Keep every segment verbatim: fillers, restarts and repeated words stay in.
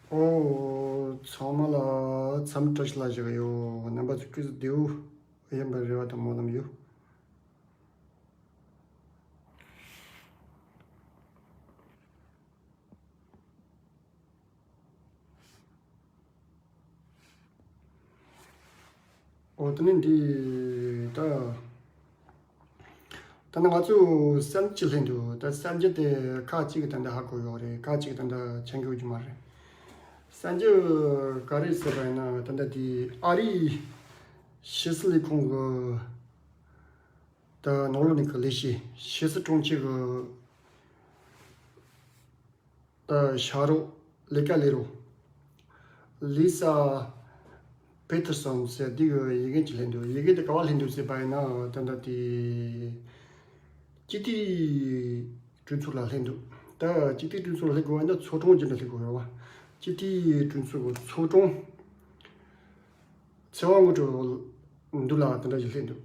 ཨོ། ཚང་མ་ལ་འཚམས་འདྲི་ཞུ་ལ་བཞག་ཡོད། རྣམ་པ་ཚོ་སྐུ་གཟུགས་བདེ་པོ་ཡིན་པའི་རེ་བ་དང་སྨོན་ལམ་ཡོད། ཨོ་དེ་ནས་འདི་ད། ད་ནི་ང་ཚོས་གསར་འགྱུར་ལྷན་དུ་ད་གསར་འགྱུར་དེ་ཁག་ཅིག་ད་ལྟ་ཧ་གོ་ཡོད་རེད། ཁག་ཅིག་ད་ལྟ་མཁྱེན་གྱི་ཡོད་ཀྱི་མ་རེད། གསར་འགྱུར་ག་རེ་ཟེར་བ་ཡིན་ན་ད་ལྟ་དེ་ཨ་རིའི་ཕྱི་སྲིད་ལས་ཁུངས་ཀྱི་ད་ནང་ལོགས་ནས་ཀྱི་ལས་བྱེད་ཕྱི་སྲིད་དྲུང་ཆེ་གི་ད་ཕྱག་རོགས་ལས་ཀ་ལས་རོགས་ལི་ས་པེ་ཐར་སོན་ཟེར་འདི་གི་ཡི་གེ་ཅིག་ལྷན་འདུག་ཡི་གེ་དེ་ག་བ་ལྷན་འདུག་ཟེར་བ་ཡིན་ན་ད་ལྟ་དེ་སྤྱི་འཐུས་གྲོས་ཚོགས་ལ་ལྷན་འདུག་ད་སྤྱི་འཐུས་གྲོས་ཚོགས་ལ་ལྷན་དགོས་པ་ཡིན་ན་ཚོགས་དྲུང་རྒྱུན་དུ་ལྷན་དགོས་རེད་བ། སྤྱི་འཐུས་གྲོས་ཚོགས་ཀྱི་ཚོགས་དྲུང་ཚེ་དབང་དངོས་གྲུབ་འདུག་ལ་དེ་འདྲ་ཞིག་ལྷན་འདུག་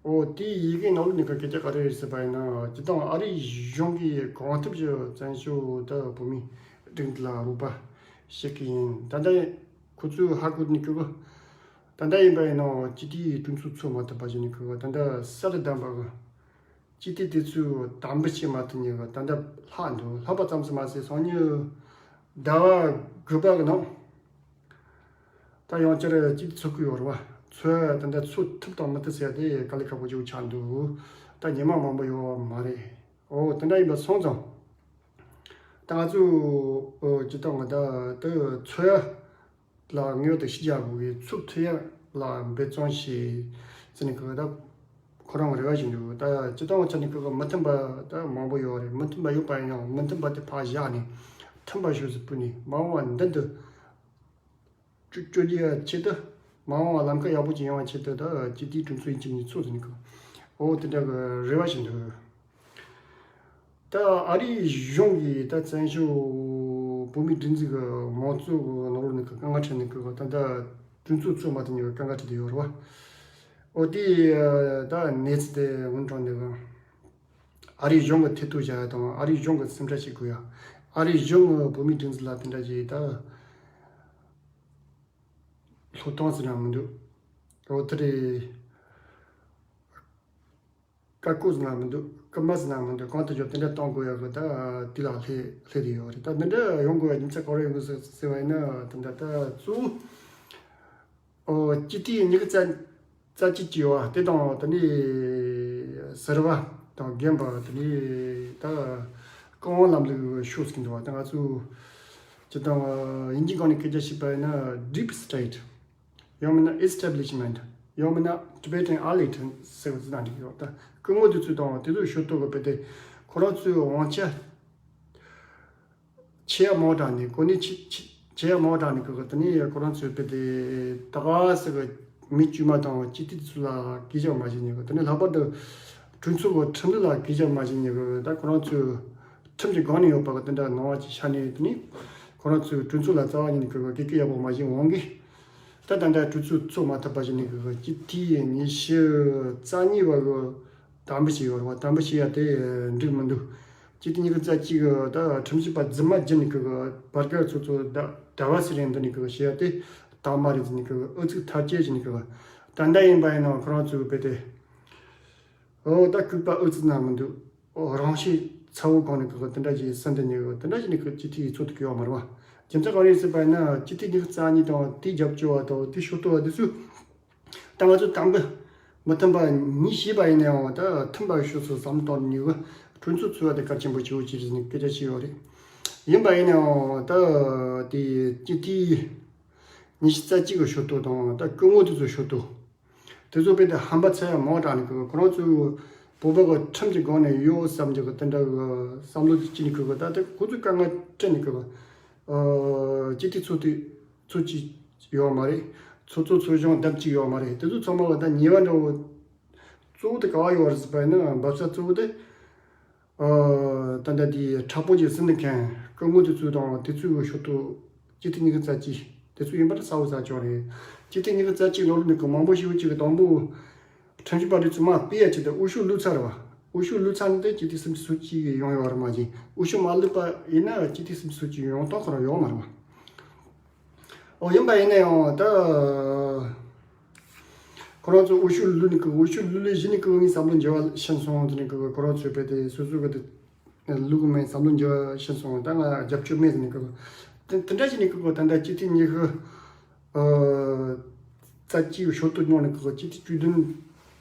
ཨོ་དེའི་ཡི་གེ་ནང་ལོགས་ནས་ཀྱི་སྐད་ཆ་ག་རེ་རེད་ཟེར་བ་ཡིན་ན་སྤྱིར་བཏང་ཨ་རིའི་གཞུང་གིས་གང་ཐུབ་ཀྱིས་བཙན་བྱོལ་ད་བོད་མིའི་སྒྲིག་འཛུགས་ལ་རོགས་པ་བྱེད་ཀྱི་ཡིན། ད་ལྟ་ཁོ་ཚོས་ཧ་གོ་ནས་ཀྱི་ད་ལྟ་ཡིན་པ་ཡིན་ན་སྤྱི་འཐུས་གྲོས་ཚོགས་ཚོགས་མ་ཐུབ་པ་བྱས་ནས་ཀྱི་ད་ལྟ་གསར་དུ་བདམས་པ་གི་སྤྱི་འཐུས་དེ་ཚོས་དམ་འབུལ་བྱེད་མ་ཐུབ་ནས་ད་ལྟ་ལྷག་འདུག་ལྷག་པ་ཙམ་ཟིག་མ་ཟད་སང་ཉིན་ཟླ་བ་དགུ་པ་གི་ནང་ད་ཡང་བསྐྱར་སྤྱི་འཐུས་ཚོགས་ཀྱི་ཡོད་རེད་བ། ཚོགས་ད་ལྟ་ཚོགས་ཐུབ་དང་མི་ཐུབ་ཟེར་ཡ་དེ་དཀའ་ལས་ཁག་པོ་ཅིག་ཆགས་འདུག་ད་ཉི་མ་མང་པོ་ཡོད་མ་རེད། ཨོ་དེ་འདྲ་ཡིན་པ་སོང་ཙང་ད་ང་ཚོས་ཨོ་སྤྱིར་བཏང་ང་ད་དེ་ཚོགས་ཡ་ལ་ངོས་དང་ཕྱི་རྒྱལ་བོད་ཀྱི་ཚུགས་ཐུབ་ཡ་ལ་འབད་བརྩོན་བྱེད་ཟེར་ནས་ཁོ་ད་ཁོ་རང་རེ་བ་ཞིག་འདུག་ད་སྤྱིར་བཏང་ཆ་ནས་ཁོ་མི་མཐུན་པ་ད་མང་པོ་ཡོད་རེད། མི་མཐུན་པ་ཡོད་པ་ཡིན་ཡང་མི་མཐུན་པ་དེ་ཕར་བཞག་ནས་མཐུན་པ་ཤོས་སུ་ཕུད་ནས་མ་འོངས་པ་མདུན་དུ་བསྐྱོད་བསྐྱོད་རྒྱུའི་ཆེད་དུ་མ་འོངས་པ་ལམ་ཁ་ཡག་པོ་ཅིག་ཡོང་བའི་ཆེད་དུ་ད་སྤྱི་འཐུས་གྲོས་ཚོགས་ཡིན་གཅིག་མིན་གཉིས་ཚོགས་ཟེར་ནས་ཁོ་འོ་དེ་འདྲ་གི་རེ་བ་ཞིག་འདུག་ད་ཨ་རིའི་གཞུང་གིས་ད་བཙན་བྱོལ་བོད་མིའི་སྒྲིག་འཛུགས་ཀྱི་མང་གཙོ་གི་ནང་ལོགས་ནས་ཀྱི་དཀའ་ངལ་འཕྲད་ནས་ཀྱི་ད་ལྟ་གྲོས་ཚོགས་ཚོགས་མ་ཐུབ་ནས་ཀྱི་དཀའ་ངལ་འཕྲད་དེ་ཡོད་རེད་བ། འོ་དེ་ད་གནས་ཚུལ་དེ་སྔོན་དྲང་ནས་ཨ་རིའི་གཞུང་གི་ཐད་གཏོང་བྱ་ཡ་དང་ཨ་རིའི་གཞུང་གི་སེམས་ཁྲལ་བྱེད་དགོས་ཡ། ཨ་རིའི་གཞུང་གི་བོད་མིའི་སྒྲིག་འཛུགས་ལ་དེ་འདྲ་བྱས་ད་སློབ་སྟོན་ཟེར་ན་མི་འདུག་འོ་དེ་རེད། བཀའ་བཀོད་ཟེར་ན་མི་འདུག་སྐུལ་མ་ཟེར་ན་མི་འདུག་གང་དུ་བརྗོད་དེ་འདྲ་གཏོང་དགོས་ཡག་གི་ད་དེ་ལ་སླེབས་སླེབས་དེ་ཡོད་རེད། ད་འདི་འདྲ་ཡོང་དགོས་ཡག་རྒྱུ་མཚན་ག་རེ་ཡོང་གི་ཟེར་ཟེར་བ་ཡིན་ན་དེ་འདྲ་ད་གཙོ་བོ་ཨོ་སྤྱི་འཐུས་ཉི་ཤུ་རྩ་རྩ་གཅིག་ཅིག་ཡོད་པ་དེ་དང་དེ་ནས་ཟུར་པ་དང་རྒན་པ་དེ་ནས་ད་བཀའ་དབང་ལམ་ལུགས་ཤོག་ཟེར་གྱི་འདུག་བ། ད་ང་ཚོ་སྤྱིར་བཏང་དབྱིན་ཇིའི་སྒང་ནས་སྐད་ཆ་བཤད་པ་ཡིན་ན་deep state། ཡང་མིན་ན་ཨེ་སི་ཊེབ་ལི་ཤི་མེན་ཊི། ཡང་མིན་ན་ཊི་བེ་ཊན་ཨེ་ལི་ཊི་ཟེར་བ་ཟེར་ན་འགྲིག་གི་ཡོད། ད་སྐུ་ངོ་དེ་ཚོས་དང་དེ་ཚོའི་ཞུ་གཏུག་གི་དཔེ་དེ་ཁོ་རང་ཚོའི་དབང་ཆ་ཆེ་ཡ་མང་དྲགས་ནས་གོ་གནས་ཆེ་ཆེ་ཆེ་ཡ་མང་དྲགས་ནས་གི་དེ་ནས་ཁོ་རང་ཚོའི་དཔེ་དེ་ད་ག་ཟེར་གི་མི་དཀྱུས་མ་དང་སྤྱི་འཐུས་དེ་ཚོ་ལ་གུས་ཞབས་མ་བྱེད་ཉན་གི། དེ་ནས་ལྷག་པར་དུ་གྲོས་ཚོགས་ཀྱི་ཁྲིམས་ལུགས་ལ་གུས་ཞབས་མ་བྱེད་ཉན་གི། ད་ཁོ་རང་ཚོའི་ཁྲིམས་ཀྱི་སྒང་ནས་ཡོད་པ་གི་དེ་འདྲ་སྣང་བ་ཅིག་ཤར་ནས་དེ་ནས་ཁོ་རང་ཚོའི་གྲོས་ཚོགས་ལ་རྩ་བ་ཉིད་ནས་གི་གུས་གུས་ཡག་པོ་མ་བྱེད་འོང་གི། ད་ད་ལྟ་གྲོས་ཚོགས་ཚོགས་མ་ཐུབ་པ་ཞིག་ནས་གི་སྤྱི་འཐུས་ཉི་ཤུ་རྩ་གཉིས་བར་གི་དམ་འབུལ་བྱས་ཡོད་རེད་བ། དམ་འབུལ་བྱས་ཡ་དེ་འགྲིག་མི་འདུག་སྤྱི་འཐུས་ཉི་ཤུ་རྩ་གཅིག་གི་ད་ཁྲིམས་ཞིབ་པ་རྫུན་མ་བརྒྱུད་ནས་གི་བར་བརྒལ་ཚོགས་གཙོ་ཟླ་བ་ཟེར་ཡ་འདི་ནས་གི་བྱས་ཡ་དེ་དག་མ་རེད་ཟེར་ནས་གི་ཨུ་ཚུགས་མཐར་སྐྱེལ་བྱས་ནས་གི་ད་ལྟ་ཡིན་པ་ཡིན་ན་ཁོ་རང་ཚོའི་དཔེ་དེ། ཨོ་ད་ལྐུགས་པ་ཨུ་ཚུགས་ན་མི་འདུག་ཨོ་རང་ཤེད་ཚ་བོ་གང་ནས་གི་དེ་འདྲ་ཞིག་སེམས་དེ་ཉེ་གི་དེ་འདྲ་ཞིག་ནས་གི་སྤྱི་འཐུས་ཚོགས་ཐུབ་ཀྱི་ཡོད་མ་རེད་བ། རྒྱུ་མཚན་ག་རེ་ཡིན་ཟེར་བ་ཡིན་ན་སྤྱི་འཐུས་ཉི་ཤུ་རྩ་གཉིས་དང་དེའི་རྒྱབ་སྐྱོར་བ་དང་དེའི་ཞུ་གཏུག་བ་དེ་ཚོས་ད་ང་ཚོ་དམ་འབུལ་མི་མཐུན་པ་གཉིས་བྱས་པ་ཡིན་ན་ཡང་ད་མཐུན་པ་ཤོས་སུ་བསམ་བཏང་ནས་གི་གྲོས་ཚོགས་ཚོགས་བ་དེ་གལ་ཆེན་པོ་ཆེ་བོ་ཅིག་རེད་ཟེར་ནས་སྐད་ཆ་བཤད་ཡོད་རེད། ཡིན་པ་ཡིན་ན་ཡང་ད་དེ་སྤྱི་འཐུས་ཉི་ཤུ་རྩ་གཅིག་གི་ཞུ་གཏུག་དང་ད་སྐུ་ངོ་དེ་ཚོའི་ཞུ་གཏུག་དེ་ཚོ་དཔེ་དེ་ཧམ་པ་ཚ་ཡ་མང་དྲགས་ནས་གི་ཁོ་རང་ཚོའི་བོད་པ་གི་ཁྲིམས་ཀྱི་སྒང་ནས་ཡོད་བསམ་གྱི་གི་དེ་འདྲ་གི་བསམ་བློ་ཅི་ནས་གི་གི་ད་དེ་ཁོ་ཚོས་དཀའ་ངལ་སྤྲད་ནས་གི་གི་སྤྱི་འཐུས་ཚོགས་དུས་ཚོགས་ཀྱི་ཡོད་མ་རེད། ཚོགས་གཙོ་ཚོགས་གཞོན་ལྡབ་གཅིག་ཡོད་མ་རེད། དེ་ཚོ་ཚང་མ་གི་ད་ཉེས་པ་འདྲ་བོ་གཙོ་བོ་དེ་ག་བ་ཡོད་རེད་ཟེར་བ་ཡིན་ན་འབབ་ས་གཙོ་བོ་དེ། ཨ། ད་ལྟ་དེའི་དྲག་པོ་ཅིག་ཟིན་ནས་མཁན་སྐུ་ངོ་དེ་ཚོ་དང་དེ་ཚོའི་ཞུ་གཏུག་སྤྱི་འཐུས་ཉི་ཤུ་རྩ་གཅིག་དེ་ཚོ་ཡིན་པ་ད་གསལ་པོ་གསལ་ཆོག་རེད། སྤྱི་འཐུས་ཉི་ཤུ་རྩ་གཅིག་ནང་ལོགས་ནས་ཀྱི་མང་པོ་ཞེ་པོ་ཅིག་གི་དང་པོ་ཁྲིམས་ཞིབ་པ་དེ་ཚོ་མར་ཕུད་ཡ་ཆེད་དུ་འོས་ཤོག་བླུགས་ཚར་བ། འོས་ཤོག་བླུགས་ཚར་ནས་ཏེ་སྤྱི་འཐུས་སུམ་ཅུ་སོ་གཅིག་ཡོང་ཡོད་རེད་མ་གཞི། འོས་ཤོག་མ་བླུགས་པ་ཡིན་ན་སྤྱི་འཐུས་སུམ་ཅུ་སོ་གཅིག་ཡོང་སྟངས་ཁོ་རང་ཡོད་མ་རེད་མ། འོ་ཡིན་པ་ཡིན་ན་ཡང་ད། ཁོ་རང་ཚོ་འོས་ཤོག་བླུགས་ནས་ཀི་འོས་ཤོག་བླུགས་ལས་གཞི་ནས་ཀི་ངའི་བསམ་བློ་འགྱུར་བ་ཕྱིན་སོང་དེ་ནས་ཀི་ཁོ་རང་ཚོས་དཔེ་དེ་སོ་སོ་གི་དེ་བླུགས་མེད་བསམ་བློ་འགྱུར་བ་ཕྱིན་སོང་ད་ང་རྒྱབ་སྐྱོར་མེད་ཟེར་ནས་ཀི་དེ་དེ་འདྲ་བྱས་ནས་ཀི་ད་ལྟ་སྤྱི་འཐུས་ཉི་ཤུ་རྩ་གཅིག་ཞོ་སྟོད་ཉོ་ནས་ཀི་སྤྱི་འཐུས་བཅུ་བདུན་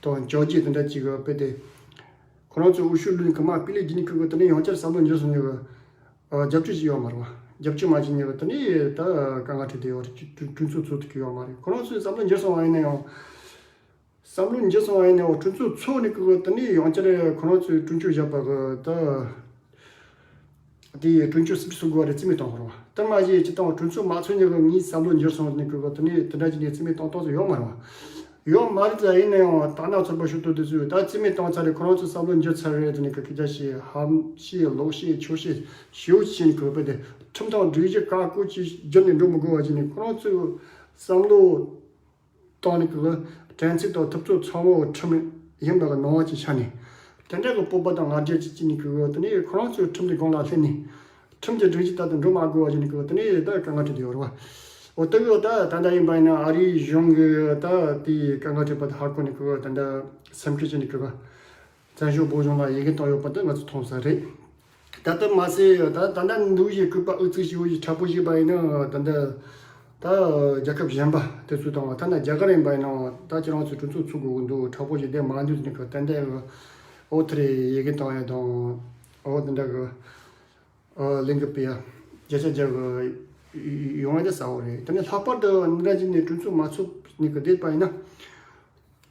དང་བཅོ་བརྒྱད་དེ་འདྲ་ཅིག་གི་དཔེ་དེ་ཁོ་རང་ཚོས་འོས་ཤོག་བླུགས་ནས་ཀི་མ་སྤུས་ལེགས་བརྒྱུད་ནས་ཀི་དེ་ནས་ཡང་བསྐྱར་བསམ་བློ་འགྱུར་སོང་ནས་ཀི་རྒྱབ་སྐྱོར་ཞིག་ཡོད་མ་རེད་བ། རྒྱབ་སྐྱོར་མ་བྱས་ནས་དེ་ནས་ད་དཀའ་ངལ་འཕྲད་བསྡད་ཡོད་རེད། གྲོས་ཚོགས་ཚོགས་ཐུབ་ཀྱི་ཡོད་མ་རེད། ཁོ་རང་ཚོས་བསམ་བློ་འགྱུར་སོང་བ་ཡིན་ན་ཡང་། བསམ་བློ་འགྱུར་སོང་བ་ཡིན་ན་ཡང་གྲོས་ཚོགས་ཚོགས་ནས་ཀྱི་དེ་ནས་ཡང་བསྐྱར་ཁོ་རང་ཚོས་གྲོས་ཆོད་བཞག་པ་གི་ད། དེ་གྲོས་ཆོད་སུ་སུ་དགོས་རེད་རྩིས་མེད་བཏང་བ་རེད་བ། དེ་མ་གཞི་སྤྱི་བཏང་གྲོས་ཚོགས་མ་ཚོགས་ནས་ཀྱི་ངའི་བསམ་བློ་འགྱུར་སོང་ནས་ཀྱི་དེ་ནས་དེ་འདྲ་བྱས་ནས་རྩིས་མེད་བཏང་བཏང་ཚོ་ཡོད་མ་རེད་བ། ཡོད་མ་རེད་ད་ཡིན་ན་ཡང་ད་ན་ཚོད་པ་ཞུ་དོ་དེ་ཚོས་ད་རྩིས་མེད་བཏང་ཚར་རེད། ཁོ་རང་ཚོས་བསམ་བློ་འགྱུར་ཚར་རེད་དེ་ནས་ཀྱི་སྐད་ཆ་བཤད་ཧམ་བཤད་ལོག་བཤད་ཆོག་བཤད་ཞེ་པོ་བྱས་ནས་ཀྱི་དཔེ་དེ་ཁྲིམས་དང་སྒྲིག་གཞི་བཀག་བཀོད་ཅིག་བསྒྱུར་ནས་འགྲོ་མི་དགོས་པ་བྱས་ནས་ཁོ་རང་ཚོས་བསམ་བློ་བཏང་ནས་ཀྱི་དྲན་ཚིག་དང་ཐུབ་ཚོད་ཚང་མ་ཁྲིམས་ཡིན་པ་གི་སྣང་བ་ཅིག་ཤར་ནས་དེ་འདྲ་གི་སྤོབས་པ་དང་ང་རྒྱལ་ཅིག་སྐྱེས་ནས་ཀྱི་དེ་ནས་ཁོ་རང་ཚོས་ཁྲིམས་ཀྱི་སྒང་ལ་ལྷུང་ནས་ཁྲིམས་ཀྱི་སྒྲིག་གཞི་ལྟར་དུ་འགྲོ་མ་དགོས་པ་བྱས་ནས་ཀྱི་དེ་ནས་ད་དཀའ་ངལ་འཕྲད་དེ་ཡོད་རེད་བ། འོ་དེ་གི་འོ་ད་ད་ལྟ་ཡིན་པ་ཡིན་ན་ཨ་རིའི་གཞུང་གི་ད་དེའི་དཀའ་ངལ་འཕྲད་པ་དེ་ཧ་གོ་ནས་ཀྱི་ད་ལྟ་སེམས་ཁྲལ་བྱས་ནས་ཀྱི་བཙན་བྱོལ་བོད་གཞུང་ལ་ཡི་གེ་བཏང་ཡོད་པ་དེ་ང་ཚོ་མཐོང་ས་རེད། ད་ལྟ་མ་ཟད་ད་ད་ལྟ་འདུག་ཡི་གུས་པ་ཨུ་ཚུགས་ཞིག་འོ་ཡི་དྲག་པོ་ཞིག་པ་ཡིན་ན་ད་ལྟ་ད་རྒྱལ་ཁབ་གཞན་པ་དེ་ཚོ་དང་ཐ་ན་རྒྱ་གར་ཡིན་པ་ཡིན་ན་ད་ཁྱེད་རང་ཚོས་གྲོས་ཚོགས་ཚུགས་དགོས་ཀྱི་འདུག་དྲག་པོ་ཞིག་བསྡད་མ་འདུག་ཟེར་ནས་ཁ་ཏན་ཏན་གི་འོ་དེ་རེད་ཡི་གེ་བཏང་ཡ་དང་འོ་དེ་འདྲ་གི་ལས་འགུལ་སྤེལ་ཡ་བརྒྱ་ཆ་བརྒྱ་གི་ཡོང་ཡ་དེ་གསལ་བོ་རེད། དེ་ནས་ལྷག་པར་དུ་འདི་འདྲ་བྱས་ནས་གྲོས་ཚོགས་མ་ཚུགས་ནས་གི་བསྡད་པ་ཡིན་ན།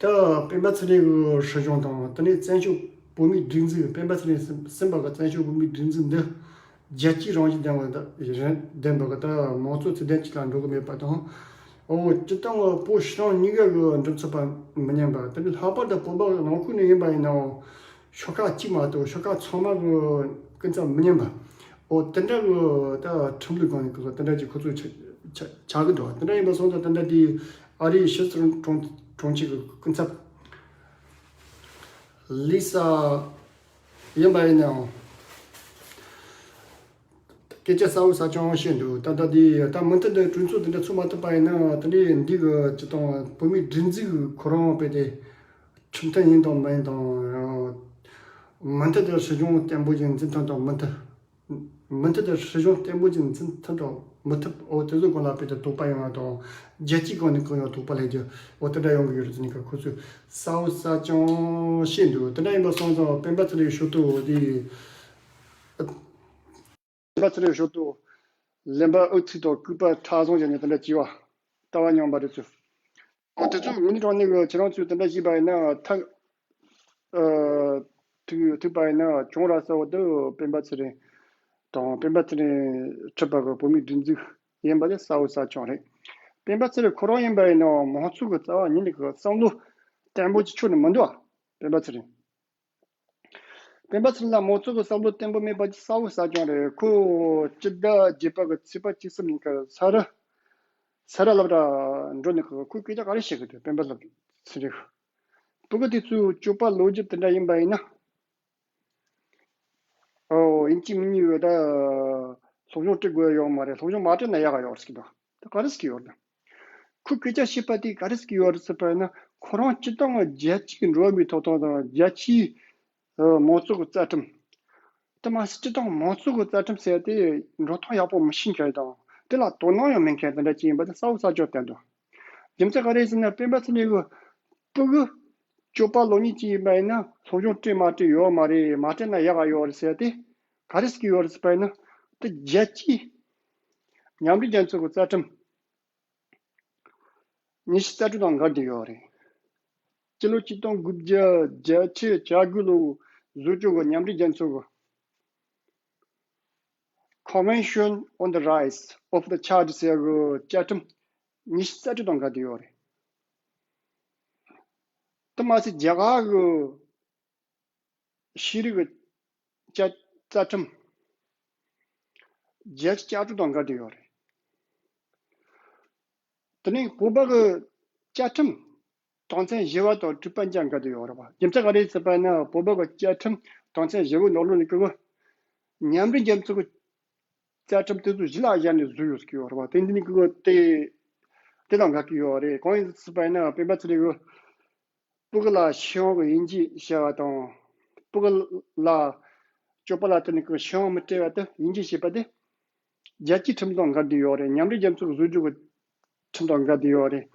ད་སྤེན་པ་ཚེ་རིང་གི་སྲིད་གཞུང་དང་དེ་ནས་བཙན་བྱོལ་བོད་མིའི་སྒྲིག་འཛུགས་སྤེན་པ་ཚེ་རིང་གསུངས་པ་གི་བཙན་བྱོལ་བོད་མིའི་སྒྲིག་འཛུགས་འདི་རྒྱལ་སྤྱིའི་རང་བཞིན་ལྡན་པ་དང་ལྡན་པ་གི་ད་མང་གཙོ་ཚད་ལྡན་ཅིག་ལ་འགྲོ་གི་མེད་པ་དང་། འོ་སྤྱི་བཏང་གི་བོད་ཕྱི་ནང་གཉིས་ཀ་གི་འགྲུབ་ཚུགས་པ་མི་ཉན་པ་དེ་ནས་ལྷག་པར་དུ་བོད་པ་གི་ནང་ཁུལ་ནས་ཡིན་པ་ཡིན་ནའང་ཤོག་ཁག་གཅིག་མ་གཏོགས་ཤོག་ཁག་ཚང་མ་གི་ཀུན་རྫོབ་མི་ཉན་པ། འོ་དེ་འདྲ་གི་ད་ཁྲིམས་ལུགས་སྒང་ནས་གི་དེ་འདྲ་གྱི་ཁོ་ཚོས་ཆ་ཆ་ཆགས་གི་འདུག་དེ་འདྲ་ཡིན་པ་སོང་ཙང་དེ་འདྲ་དེ་ཨ་རིའི་ཕྱི་སྲིད་དྲུང་དྲུང་ཆེ་གི་སྐུ་ཚབ་ལི་ས་ཡིན་པ་ཡིན་ནའང་སྐད་ཆ་གསལ་བོ་གསལ་རྐྱང་བཤད་འདུག་ད་ལྟ་དེ་ད་མུ་མཐུད་དུ་གྲོས་ཚོགས་དེ་འདྲ་ཚུགས་མ་ཐུབ་པ་ཡིན་ན་དེ་འདྲའི་འདི་གི་སྤྱི་བཏང་བོད་མིའི་སྒྲིག་འཛུགས་ཁོ་རང་དཔེ་དེ་ཁྲིམས་མཐུན་ཡིན་དང་མིན་དང་མུ་མཐུད་དུ་སྲིད་གཞུང་བརྟན་པོ་ཞིག་འཛིན་ཐུབ་དང་མུ་མཐུད། མུ་མཐུད་དུ་སྲིད་གཞུང་བརྟན་པོ་ཅིག་འཛིན་ཐུབ་དང་མི་ཐུབ་འོ་དེ་ཚོའི་སྒང་ལ་དཔེ་དེ་དོགས་པ་ཡོང་བ་དང་རྒྱལ་སྤྱིའི་སྒང་ནས་གང་ཡང་དོགས་པ་སླེབས་རྒྱུ་འོ་དེ་འདྲ་ཡོང་གི་ཡོད་རེད་ཟེར་ནས་ཁོ་ཚོས་གསལ་བོ་གསལ་རྐྱང་བཤད་འདུག་དེ་འདྲ་ཡིན་པ་སོང་ཙང་སྤེན་པ་ཚེ་རིང་ཞུ་གཏུག་འོ་དེ་སྤེན་པ་ཚེ་རིང་ཞུ་གཏུག་ལེན་པ་ཨུ་ཚུགས་དང་སྐུད་པ་ཁྲག་བཟང་བྱས་ནས་དེ་འདྲ་བྱས་པ་ལྟ་བ་ཉམས་པ་རེད་ཚུལ། ཨོ་དེ་ཚོ་དངོས་གནས་དྲང་གནས་ཀྱི་ཁྱེད་རང་ཚོས་དེ་འདྲ་བྱས་པ་ཡིན་ན་ཐག་ཨ་ཐུག་ཐུག་པ་ཡིན་ན་གྱོང་རག་ས་འོ་དེ་སྤེན་པ་ཚེ་རིང་དང་སྤེན་པ་ཚེ་རིང་ཁྲིད་པ་གི་བོད་མིའི་སྒྲིག་འཛུགས་ཡིན་པ་དེ་གསལ་བོ་གསལ་རྐྱང་རེད། སྤེན་པ་ཚེ་རིང་ཁོ་རང་ཡིན་པ་ཡིན་ན་མང་ཚོགས་ཀྱི་རྩ་བ་ཉིད་ནས་ཀྱི་བསམ་བློ་བརྟན་པོ་ཅིག་ཆོད་ནས་མི་འདུག་ཨ། སྤེན་པ་ཚེ་རིང་། སྤེན་པ་ཚེ་རིང་ལ་མང་ཚོགས་ཀྱི་བསམ་བློ་བརྟན་པོ་མེད་པ་ཅིག་གསལ་བོ་གསལ་རྐྱང་རེད། ཁོ་སྤྱི་ཟླ་བརྒྱད་པ་གི་ཚེས་པ་བཅུ་གསུམ་ཉིན་ཀ་ས་ར་ས་ར་སློབ་གྲྭ་འགྲོ་ནས་ཁོ་ཁོས་སྐད་ཆ་ག་རེ་བཤད་གི་འདུག་སྤེན་པ་ཚེ་རིང་། སྤུ་གུ་དེ་ཚོའི་སྤྱོད་པ་ལོ་རྒྱུས་དེ་འདྲ་ཡིན་པ་ཡིན་ན། ཨོ་ཡིན་གཅིག་མིན་གཉིས་ཡོད་ད། སློབ་སྦྱོང་སྤྲད་དགོས་ཡ་ཡོད་མ་རེད། སློབ་སྦྱོང་མ་སྤྲད་ན་ཡག་ག་ཡོད་རེད་ཟེར་གི་འདུག་ད་ག་རེ་ཟེར་གི་ཡོད་རེད། ཁོས་སྐད་ཆ་བཤད་པ་དེ་ག་རེ་ཟེར་གི་ཡོད་རེད་ཟེར་བ་ཡིན་ན་ཁོ་རང་སྤྱི་བཏང་གི་རྒྱལ་སྤྱིའི་འགྲོ་བ་མིའི་ཐོབ་ཐང་དང་རྒྱལ་སྤྱིའི་མང་གཙོ་གི་རྩ་ཁྲིམས། དེ་མ་ཟད་སྤྱི་བཏང་མང་གཙོ་གི་རྩ་ཁྲིམས་ཟེར་ཡ་དེ་འགྲོ་སྟངས་ཡག་པོ་མི་ཤེས་མཁན་དང་དེ་ལ་དོ་སྣང་ཡང་མེད་མཁན་དེ་འདྲ་ཅིག་ཡིན་པ་དེ་གསལ་བོ་གསལ་རྐྱང་བསྟན་འདུག་རྒྱུ་མཚན་ག་རེ་ཟེར་ན་སྤེན་པ་ཚེ་རིང་གི་སྤུ་གུ་སྤྱོད་པ་ལོ་གཉིས་ཅིག་ཡིན་པ་ཡིན་ན་སློབ་སྦྱོང་སྤྲད་མ་སྤྲད་ཡོད་མ་རེད། མ་སྤྲད་ན་ཡག་ག་ཡོད་རེད་ཟེར་ཏེ་ག་རེ་ཟེར་གི་ཡོད་རེད་ཟེར་བ་ཡིན་ན་དེ་རྒྱལ་སྤྱིའི་མཉམ་འབྲེལ་རྒྱལ་ཚོགས་ཀྱི་རྩ་ཁྲིམས་ཉི་ཤུ་རྩ་དྲུག་དང་འགལ་བསྡད་ཡོད་རེད། སྤྱི་ལོ་ཆིག་སྟོང་དགུ་བརྒྱ་བརྒྱད་ཅུ་གྱ་དགུ་ལོ་བཟོ་བཅོས་ཀྱི་མཉམ་འབྲེལ་རྒྱལ་ཚོགས་ཀྱི་Convention on the Rights of the Child ཟེར་གི་བཅའ་ཁྲིམས་ཉི་ཤུ་རྩ་དྲུག་དང་འགལ་བསྡད་ཡོད་རེད། དེ་མ་ཟད་རྒྱ་གར་གྱི་ཤེས་རིག་གི་བཅའ་རྩ་ཁྲིམས་བརྒྱད་ཅུ་གྱ་དྲུག་དང་འགལ་བསྡད་ཡོད་རེད། དེ་ནས་བོད་པ་གི་བཅའ་ཁྲིམས་ དོན་ཚན་བཞི་པ་དང་དྲུག་པ་མཉམ་འགལ་དུ་ཡོད་རེད་བ། རྒྱུ་མཚན་ག་རེ་ཟེར་བ་ཡིན་ན། བོད་པ་གི་བཅའ་ཁྲིམས་དོན་ཚན་བཞི་པའི་ནང་ལོགས་ནས་ཀྱི་མཉམ་འབྲེལ་རྒྱལ་ཚོགས་ཀྱི་བཅའ་ཁྲིམས་དེ་ཚོ་གཞི་ལ་བཞག་ནས་བཟོས་ཡོད་ཀྱི་ཡོད་རེད་བ། དེ་འདི་ནི་ཀྱི་དེ་དེ་དང་འགལ་གྱི་ཡོད་རེད། གང་ཡིན་ཟེར་བ་ཡིན་ན། སྤེན་པ་ཚེ་རིང་གིས་སྤུ་གུ་ལ་ཤེས་ཡོན་གྱི་དབྱིན་ཇི་བཤད་པ་དང་། སྤུ་གུ་ལ་སྤྱོད་པ་ལ་བརྟེན་ནས་ཀྱི་ཤེས་ཡོན་མི་སྤྲད་པ་དེ། དབྱིན་ཇི་བཤད་པ་དེ་རྒྱལ་སྤྱིའི་ཁྲིམས་དང་འགལ་བསྡད་ཡོད་རེད། མཉམ་འབྲེལ་རྒྱལ་ཚོགས་ཀྱི་བཟོ་སྒྲིག་གི་ཁྲིམས་དང་འགལ་བསྡད་ཡོད་རེད།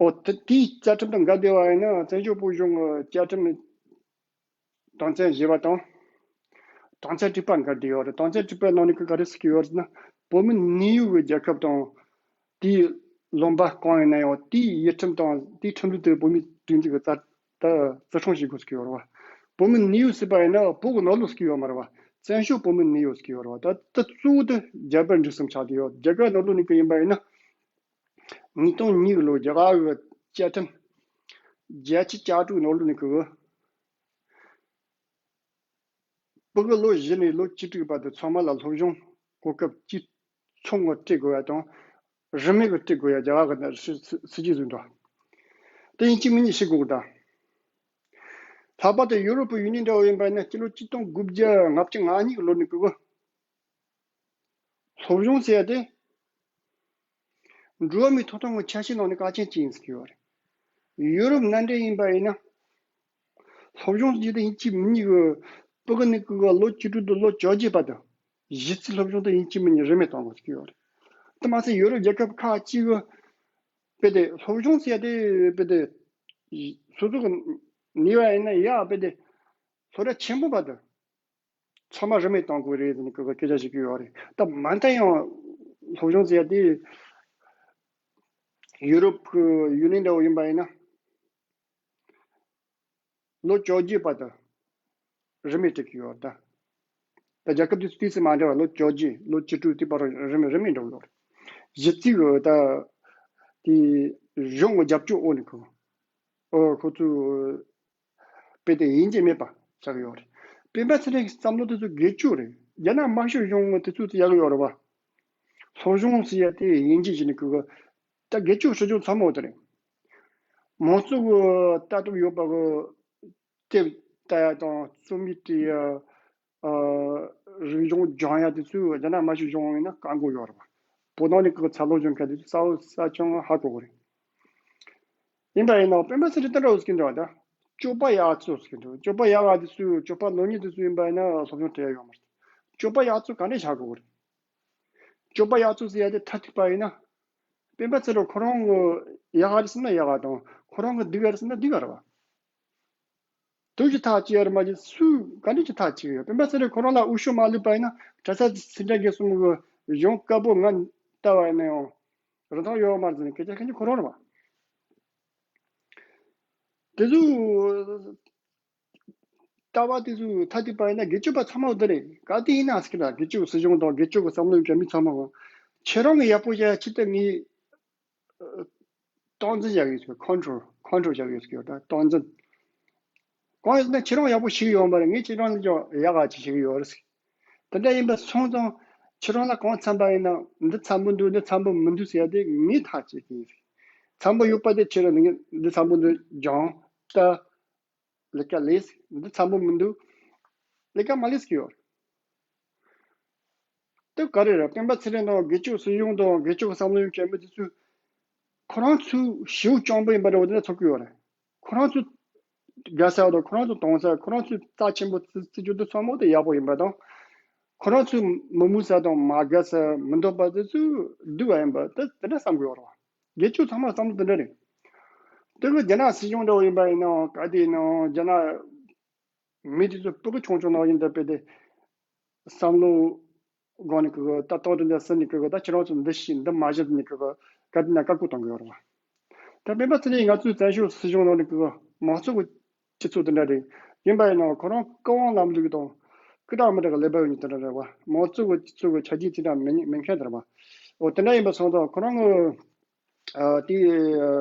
འོ་དེ་དེའི་བཅའ་ཁྲིམས་དང་འགལ་བསྡད་པ་ཡིན་ན། བཙན་བྱོལ་བོད་གཞུང་གི་བཅའ་ཁྲིམས་དོན་ཚན་བཞི་པ་དང་དོན་ཚན་དྲུག་པ་འགལ་བསྡད་ཡོད་རེད། དོན་ཚན་དྲུག་པའི་ནང་ནས་ཀྱི་ག་རེ་ཟེར་གྱི་ཡོད་རེད་ཟེར་ན། བོད་མི་གནས་ཡུལ་གྱི་རྒྱལ་ཁབ་དང་། དེའི་ལུང་པ་གང་ཡིན་ན་ཡང་། དེའི་ཡུལ་ཁྲིམས་དང་དེའི་ཁྲིམས་ལུགས་དེ་བོད་མིའི་སྒྲིག་འཛུགས་ཀྱིས་རྩ་ད་བརྩི་སྲུང་བྱེད་དགོས་ཟེར་གྱི་ཡོད་རེད་བ། བོད་མི་གནས་ཡུལ་ཟེར་བ་ཡིན་ན་བོད་ཀྱི་ནང་ལོགས་ཟེར་གྱི་ཡོད་མ་རེད་བ། བཙན་བྱོལ་བོད་མི་གནས་ཡུལ་ཟེར་གྱི་ཡོད་རེད་བ། ད་ད་གཙོ་བོ་དེ་རྒྱ་བལ་འབྲུག་གསུམ་ཆགས་བསྡད་ཡོད། རྒྱ་གར་ནང་ལོགས་ནས་ཀྱི་ཡིན་པ་ཡིན་ན། ཉིས་སྟོང་གཉིས་ལོ་རྒྱ་གར་གྱི་བཅའ་ཁྲིམས་བརྒྱད་ཅུ་གྱ་དྲུག་ནང་ལོགས་ནས་ཀྱི་སྤུ་གུ་ལོ་བཞི་ནས་ལོ་བཅུ་དྲུག་བར་དུ་ཚང་མ་ལ་སློབ་སྦྱོང་གོ་སྐབས་གཅིག་མཚུངས་ཀྱི་སྤྲད་དགོས་ཡ་དང་། རིན་མེད་ཀྱི་སྤྲད་དགོས་ཡ་རྒྱ་གར་གྱི་སྲིད་སྲིད་ཇུས་བཟོས་འདུག་དེ་ཡིན་གཅིག་མིན་གཉིས་བྱེད་དགོས་ཀྱི་འདུག་ལྷག་པར་དུ་ཡུ་རོབ་ཀྱི་ཡུལ་གྲུ་འདྲ་བོ་ཡིན་པ་ཡིན་ན། སྤྱི་ལོ་ཆིག་སྟོང་དགུ་བརྒྱ་ལྔ་བཅུ་ང་གཉིས་ཀྱི་ལོ་ནས་ཀྱི་སློབ་སྦྱོང་ཟེར་ཡ་དེ་འགྲོ་བ་མིའི་ཐོབ་ཐང་གི་ཆ་ཤས་ནང་ནས་གལ་ཆེན་གཅིག་ཡིན་ཟེར་གྱི་ཡོད་རེད། ཡུ་རོབ་མནའ་འབྲེལ་ཡིན་པ་ཡིན་ན། སློབ་སྦྱོང་ཟེར་རྒྱུ་དེ་ཡིན་གཅིག་མིན་གཉིས་ཀྱི་སྤུ་གུ་ནས་ཀྱི་ལོ་བཅུ་དྲུག་དང་ལོ་བཅོ་བརྒྱད་བར་དུ་གཞི་རྩའི་སློབ་སྦྱོང་དེ་ཡིན་གཅིག་མིན་གཉིས་རིན་མེད་གཏོང་དགོས་ཟེར་གྱི་ཡོད་རེད། དེ་མ་ཟད་ཡུ་རོབ་རྒྱལ་ཁབ་ཁག་ཅིག་གི་དཔེ་དེ་སློབ་སྦྱོང་ཟེར་ཡ་དེ་དཔེ་དེ་སོ་སོ་གི་ནུས་པ་ཡིན་ན་ཡ་དཔེ་དེ་སློབ་གྲྭ་ཆེན་པོ་བར་དུ་ཚང་མ་རིན་མེད་གཏོང་དགོས་རེད་ཟེར་ནས་སྐད་ཆ་བཤད་ཀྱི་ཡོད་རེད། ད་མ་མཐའ་ཡང་སློབ་སྦྱོང་ཟེར་ཡ་དེ་ཡུ་རོབ་ཀྱི་ཡུན་རིང་འདྲ་བོ་ཡིན་པ་ཡིན་ན། ལོ་བཅོ་བརྒྱད་བར་དུ་རིན་མེད་སྤྲད་ཀྱི་ཡོད་ད། ད་རྒྱལ་ཁབ་དེ་ཚོ་དུས་ཚོད་མ་འདྲ་བ། ལོ་བཅོ་བརྒྱད། ལོ་བཅུ་དྲུག་དེ་བར་རིན་མེད་རིན་མེད་འགྲོ་གི་ཡོད་རེད། གཞི་རྩའི་གི་ད་དེ་གཞུང་གི་རྒྱབ་སྐྱོར་འོག་ནས་ཁོ་ཨོ་ཁོ་ཚོ་དཔེ་དེ་ཡིན་གཅིག་མིན་གཉིས་བྱ་གི་ཡོད་རེད། སྤེན་པ་ཚེ་རིང་གི་བསམ་བློ་དེ་ཚོ་སྒེར་གཅོད་རེད། རྒྱ་ནག་དམར་ཤོག་གཞུང་དེ་ཚོས་དེ་ཡག་གི་ཡོད་རེད་བ། སློབ་སྦྱོང་ཟེར་ཡ་དེ་ཡིན་གཅིག་བྱས་ནས་ཁོ་གི་ད་སྒེར་གཅོད་སྲིད་སྐྱོང་ཚང་མ་འོ་དེ་རེད། མང་གཙོ་གི་ལྟ་གྲུབ་ཡོད་པ་གི་དེབ་ལྟ་ཡ་དང་རྩོམ་ཡིག་བྲིས་ཡ། ཨ། རིག་གཞུང་སྦྱང་ཡ་དེ་ཚོས་རྒྱ་ནག་དམར་ཤོག་གཞུང་ཡིན་ན་བཀག་འགོག་ཡོད་རེད་བ། བོད་ནང་ནས་ཁོ་ཚ་སློབ་སྦྱོང་མཁན་དེ་ཚོ་གསལ་པོ་གསལ་རྐྱང་ཧ་གོ་གི་རེད། ཡིན་པ་ཡིན་ནའང་སྤེན་པ་ཚེ་རིང་དེ་འདྲ་བོ་ཟེར་གྱི་འདུག་ད་སྤྱོད་པ་ཡག་ཚོ་ཟེར་གྱི་འདུག་སྤྱོད་པ་ཡག་ག་དེ་ཚོས། སྤྱོད་པ་ནོར་ཉེས་དེ་ཚོ་ཡིན་པ་ཡིན་ན་སློབ་སྦྱོང་སྤྲད་ཡ་ཡོད་མ་རེད། སྤྱོད་པ་ཡག་ཚོ་ག་འདྲས་ཆགས་དགོས་རེད། སྤྱོད་པ་ཡག་ཚོ་ཟེར་ཡ་དེ་མཐའ་གཅིག་པ་ཡིན་ན། སྤེན་པ་ཚེ་རིང་ཁོ་རང་གི་ཡག་ག་རེད་ཟེར་ན་ཡག་ག་དང་། ཁོ་རང་གི་སྡུག་ག་རེད་ཟེར་ན་སྡུག་ག་རེད་བ། དུས་ཀྱི་ཐག་བཅད་ཡ་རེད་མ་གཞི་སུས་ག་འདྲས་ཀྱི་ཐག་བཅད་ཡོད། སྤེན་པ་ཚེ་རིང་ཁོ་རང་ལ་འོས་ཤོག་མ་བླུགས་པ་ཡིན་ན། གྲྭ་ས་སེ་འབྲས་དགེ་གསུམ་གི་གཞུང་བཀའ་པོད་ལྔ་ལྟ་བ་ཡིན་ན་ཡང་རིན་ཐང་ཡོད་མ་རེད་ཟེར་ནས་སྐད་ཆ་བཤད་མཁན་ཁོ་རང་རེད་བ། དེ་ཚོ་ལྟ་བ་དེ་ཚོ་མཐའ་གཅིག་པ་ཡིན་ན་སྒེར་གཅོད་པ་ཚང་མ་འོ་དེ་རེད། ག་དུས་ཡིན་ན་ཟེར་གི་ད་སྒེར་གཅོད་སྲིད་གཞུང་དང་སྒེར་གཅོད་ཀྱི་བསམ་བློ་ཡོད་མཁན་མི་ཚང་མ་གི་ཁྱེད་རང་གི་ཡག་པོ་བྱ་ཡ་ཆེད་དུ་ངས་སྟངས་འཛིན་བྱ་གི་ཡོད་ཟེར། ཁོན་ཊོལ་ཁོན་ཊོལ་བྱ་གི་ཡོད་ཟེར་གི་ཡོད་ད་སྟངས་འཛིན། གང་ཡིན་ཟེར་ན་ཁྱེད་རང་ཡག་པོ་ཞིག་ཡོང་བ་རེད། ངས་ཁྱེད་རང་ལ་ཀྱང་ཡག་ག་ཅིག་ཞིག་ཡོད་རེད་ཟེར། དེ་འདྲ་ཡིན་པ་སོང་ཙང་ཁྱེད་རང་ལ་གང་འཚམ་པ་ཡིན་ན། འདི་འཚམ་པོ་འདུག་འདི་འཚམ་པོ་མི་འདུག་ཟེར་ཡ་དེ་ངས་ཐག་བཅད་ཀྱི་ཡིན་ཟེར། འཚམ་པོ་ཡོད་པ་དེ་ཁྱེད་རང་འདི་འདི་འཚམ་པོ་འདུག་སྦྱང་ལྟ། ལས་ཀ་ལས། འདི་འཚམ་པོ་མི་འདུག་ལས་ཀ་མ་ལས་ཀྱི་ཡོད། དེ་ག་རེ་རེད། སྤེན་པ་ཚེ་རིང་དང་སྒེར་གཅོད་སྲིད་གཞུང་དང་སྒེར་གཅོད་ཀྱི་བསམ་བློ་ཡོད་མཁན་མི་དེ་ཚོས་ཁོ་རང་ཚོའི་ཞེ་པོ་སྐྱོ་པོ་ཡིན་པ་འདྲ་བོ་དེ་འདྲ་ཚོར་གི་ཡོད་རེད། ཁོ་རང་ཚོ་དགའ་ས་དང་ཁོ་རང་ཚོ་གཏོང་ས། ཁོ་རང་ཚོའི་རྩ་ཆེན་པོ་བརྩི་བརྩི་རྒྱུ་དེ་ཚང་མ་དེ་ཡག་པོ་ཡིན་པ་དང་། ཁོ་རང་ཚོའི་མི་མོས་ས་དང་མ་དགའ་ས་མི་འདོད་པ་དེ་ཚོས་སྡུག་པ་ཡིན་པ་དེ་དེ་འདྲ་བསམ་གི་ཡོད་རེད་བ། སྒེར་གཅོད་ཚང་མ་བསམ་བློ་དེ་འདྲ་རེད། དེ་གི་རྒྱ་ནག་སྲིད་གཞུང་འདྲ་བོ་ཡིན་པ་ཡིན་ནའང་ག་དེ་ཡིན་ནའང་རྒྱ་ནག་མི་དེ་ཚོ་སྤུ་གུ་ཆུང་ཆུང་ནང་བཞིན་དུ་དཔེ་དེ་བསམ་བློ་སྒང་ནས་ཀི་ཀི་ད་ཏོག་ཏོ་འདི་ཟིན་ནས་ཀི་ཀི་ད་ཁྱེད་རང་ཚོ་འདི་ཤེས་འདི་མ་ཤེས་ནས་ཀི་ཀི་ག་དེ་ན་བཀག་འགོག་གཏོང་གི་ཡོད་རེད་བ། ད་སྤེན་པ་ཚེ་རིང་ང་ཚོའི་བཙན་བྱོལ་སྲིད་གཞུང་ནང་ནས་ཀི་ཀི་མང་གཙོ་གི་སྤྱི་ཚོགས་དེ་འདྲ་རེད། ཡིན་པ་ཡིན་ནའང་ཁོ་རང་ཀི་དབང་ལམ་ལུགས་དང་སྐུ་དྲག་མི་དྲག་གི་ཀླད་པ་ཡོད་མཁན་དེ་འདྲ་རེད་བ། མང་གཙོ་གི་སྤྱི་ཚོགས་ཀྱི་ཆ་རྐྱེན་དེ་འདྲ་མེད་མེད་མཁན་དེ་རེད་བ། འོ་དེ་འདྲ་ཡིན་པ་སོང་ཙང་ཁོ་རང་གི་ཨ་དེའི་